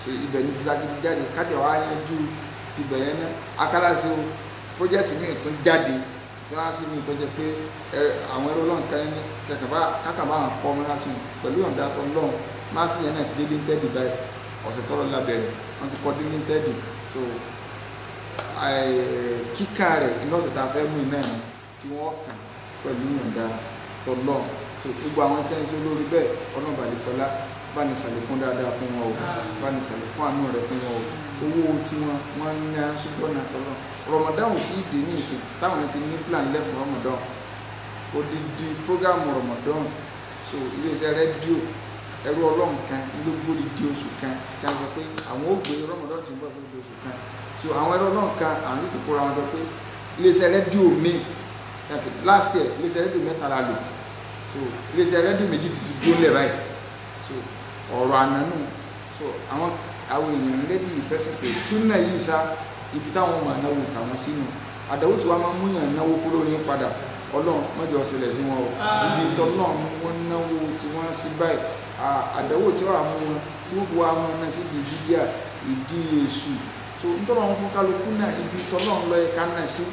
So ibẹ̀ ni ti Ṣakí ti jáde, káàtì wàá yanjú ti bẹ̀ yẹn náà. Akálàsí o project míì tún jáde tí wọ́n á sì mí tó jẹ́ pé àwọn ẹrú ọlọ́run kan ní kákàbá àwọn kọ́ máa sùn pẹ̀lú ìyọ̀ǹda tó lọ́run máa sì yẹn náà ti dé linted báyìí, ọ̀sẹ̀ tọ́lọ́ lábẹ́rẹ̀ wọ́n ti kọ́ dé linted. So kíkà rẹ̀ iná ọ̀sẹ̀ tá a fẹ́ mú iná ni tí wọ́n kàn pẹ̀lú ìyọ̀ǹda tó lọ́run. So gbogbo àwọn tí wọ́n ń ṣe olórí bẹ́ẹ̀, ọlọ́run bàlẹ́kọ́lá bá ní ṣàlékún dáadáa fún wọn o, bá ní ṣàlékún àánú rẹ̀ fún wọn o. Owó tí wọ́n ń ná ṣùgbọ́n náà tọ́lọ́ Ramadan ò tí ì dé ní ìsìn táwọn ti ní plan lẹ́fún Ramadan, odidi programu Ramadan. So iléeṣẹ́ rédíò ẹrú ọlọ́run kan ló gbódìdí oṣù kan tí a sọ pé àwọn ò gbé Ramadan tí ń bọ̀ gbódìdí oṣù kan. So àwọn ẹrú ọlọ́run kan àwọn sì ti kóra wọn jọ pé iléeṣẹ́ rédíò míì last year iléeṣẹ́ rédíò 3 la lò. So iléeṣẹ́ rédíò 2 ti dúró lẹ̀ báyìí. So ọ̀rọ̀ àná nù. So àwọn èèyàn rédíò ìfẹsẹ̀ pé súnà yìí sá ibi táwọn máa náwó tàwọn sínú àdánwò tí wàá máa mú yàn náwó fúlórin padà, ọlọ́run mọ́jọ ṣẹlẹ̀ sí wọn o. Ibi tọ́lọ́run wọn náwó tí wọ́n sí báyìí, àdánwò tí wàá mú wọn tí wọ́n fi wá wọn náà sí di jíjà ìdí èṣù. So nítorí wọn fún kálukú náà ibi tọ́lọ́run ló yẹ ká náà sí.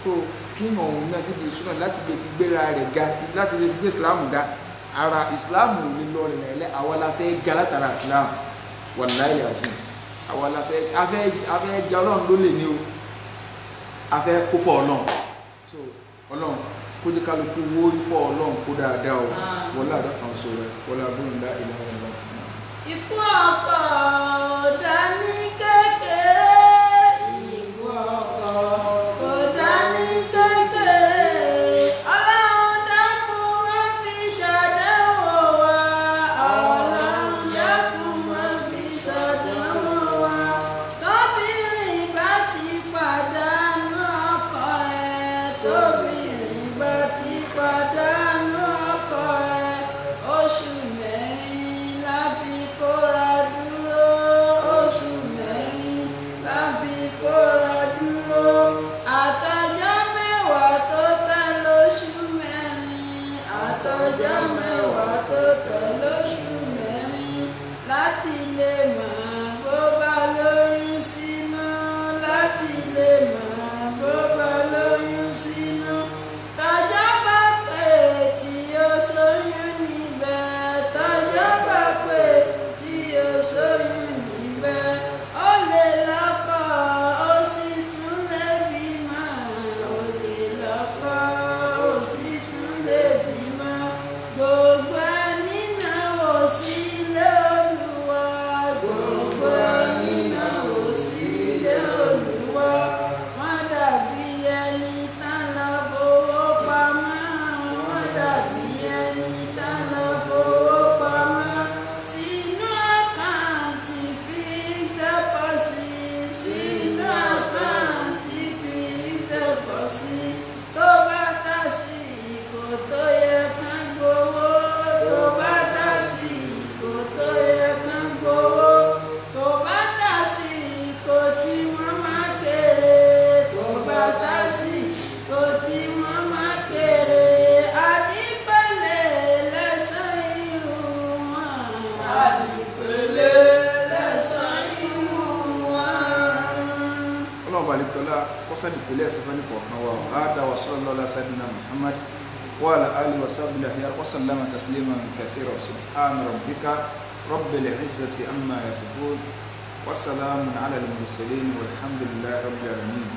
So kí òun náà sí di èṣù náà láti lè fi gbéra rẹ̀ ga, láti lè fi gbé ìsìlámù ga. Ara ìsìlámù ò ní lọ rìn lẹ́lẹ́, àwa la fẹ́ ga látara ìsìlámù, wàláhì azim. Àwọn la fẹ́ afẹ́ jẹ́ ọlọ́run ló lè ní o, afẹ́ kó fọ́ ọlọ́run. So ọlọ́run kó jẹ́ kálukú wó rí fọ́ ọlọ́run kó dáadáa o, wọlé àdọ́kan so rẹ, wọlé agbóhùnlá ìlà ọ̀la. Ikú ọkọ dání kékeré, ikú ọkọ kò dání kékeré, ọlọ́run dákun má fi ṣàdánwò wa, ọlọ́run dákun má fi ṣàdánwò wa. Tóbìnrin bá ti pàdánù ọkọ ẹ̀, tóbìnrin bá ti pàdánù ọkọ ẹ̀, oṣù 4 la fi kóra dúró, oṣù 4 la fi kóra dúró, àtọjọ́ 10 tó tẹ̀ lóṣù 4, àtọjọ́ 10 tó tẹ̀ lóṣù 4, láti lè mọ̀ bó bá lóyún sínú, láti lè mọ̀ bó bá lóyún sínú. Tọjọ́ bá pé tí ó ṣóyún níbẹ̀, tọjọ́ bá pé tí ó ṣóyún níbẹ̀, ó lè lọ́kọ ó sì tún lè bímọ, ó lè lọ́kọ ó sì tún lè bímọ. Gbogbo ẹni náà ò sí ilé Olúwa, gbogbo ìpìlẹ̀ ẹ̀sìn fẹ́ni kọ̀ọ̀kan wa. Hada wa sallallahu ala sayyidina Muhammad wa ala alihi wa sahbihi ahyar wa sallama tasliman kathira. Subhana rabbika rabbil izzati amma yasifun wa salamun ala al-mursalin walhamdulillahi rabbil alamin.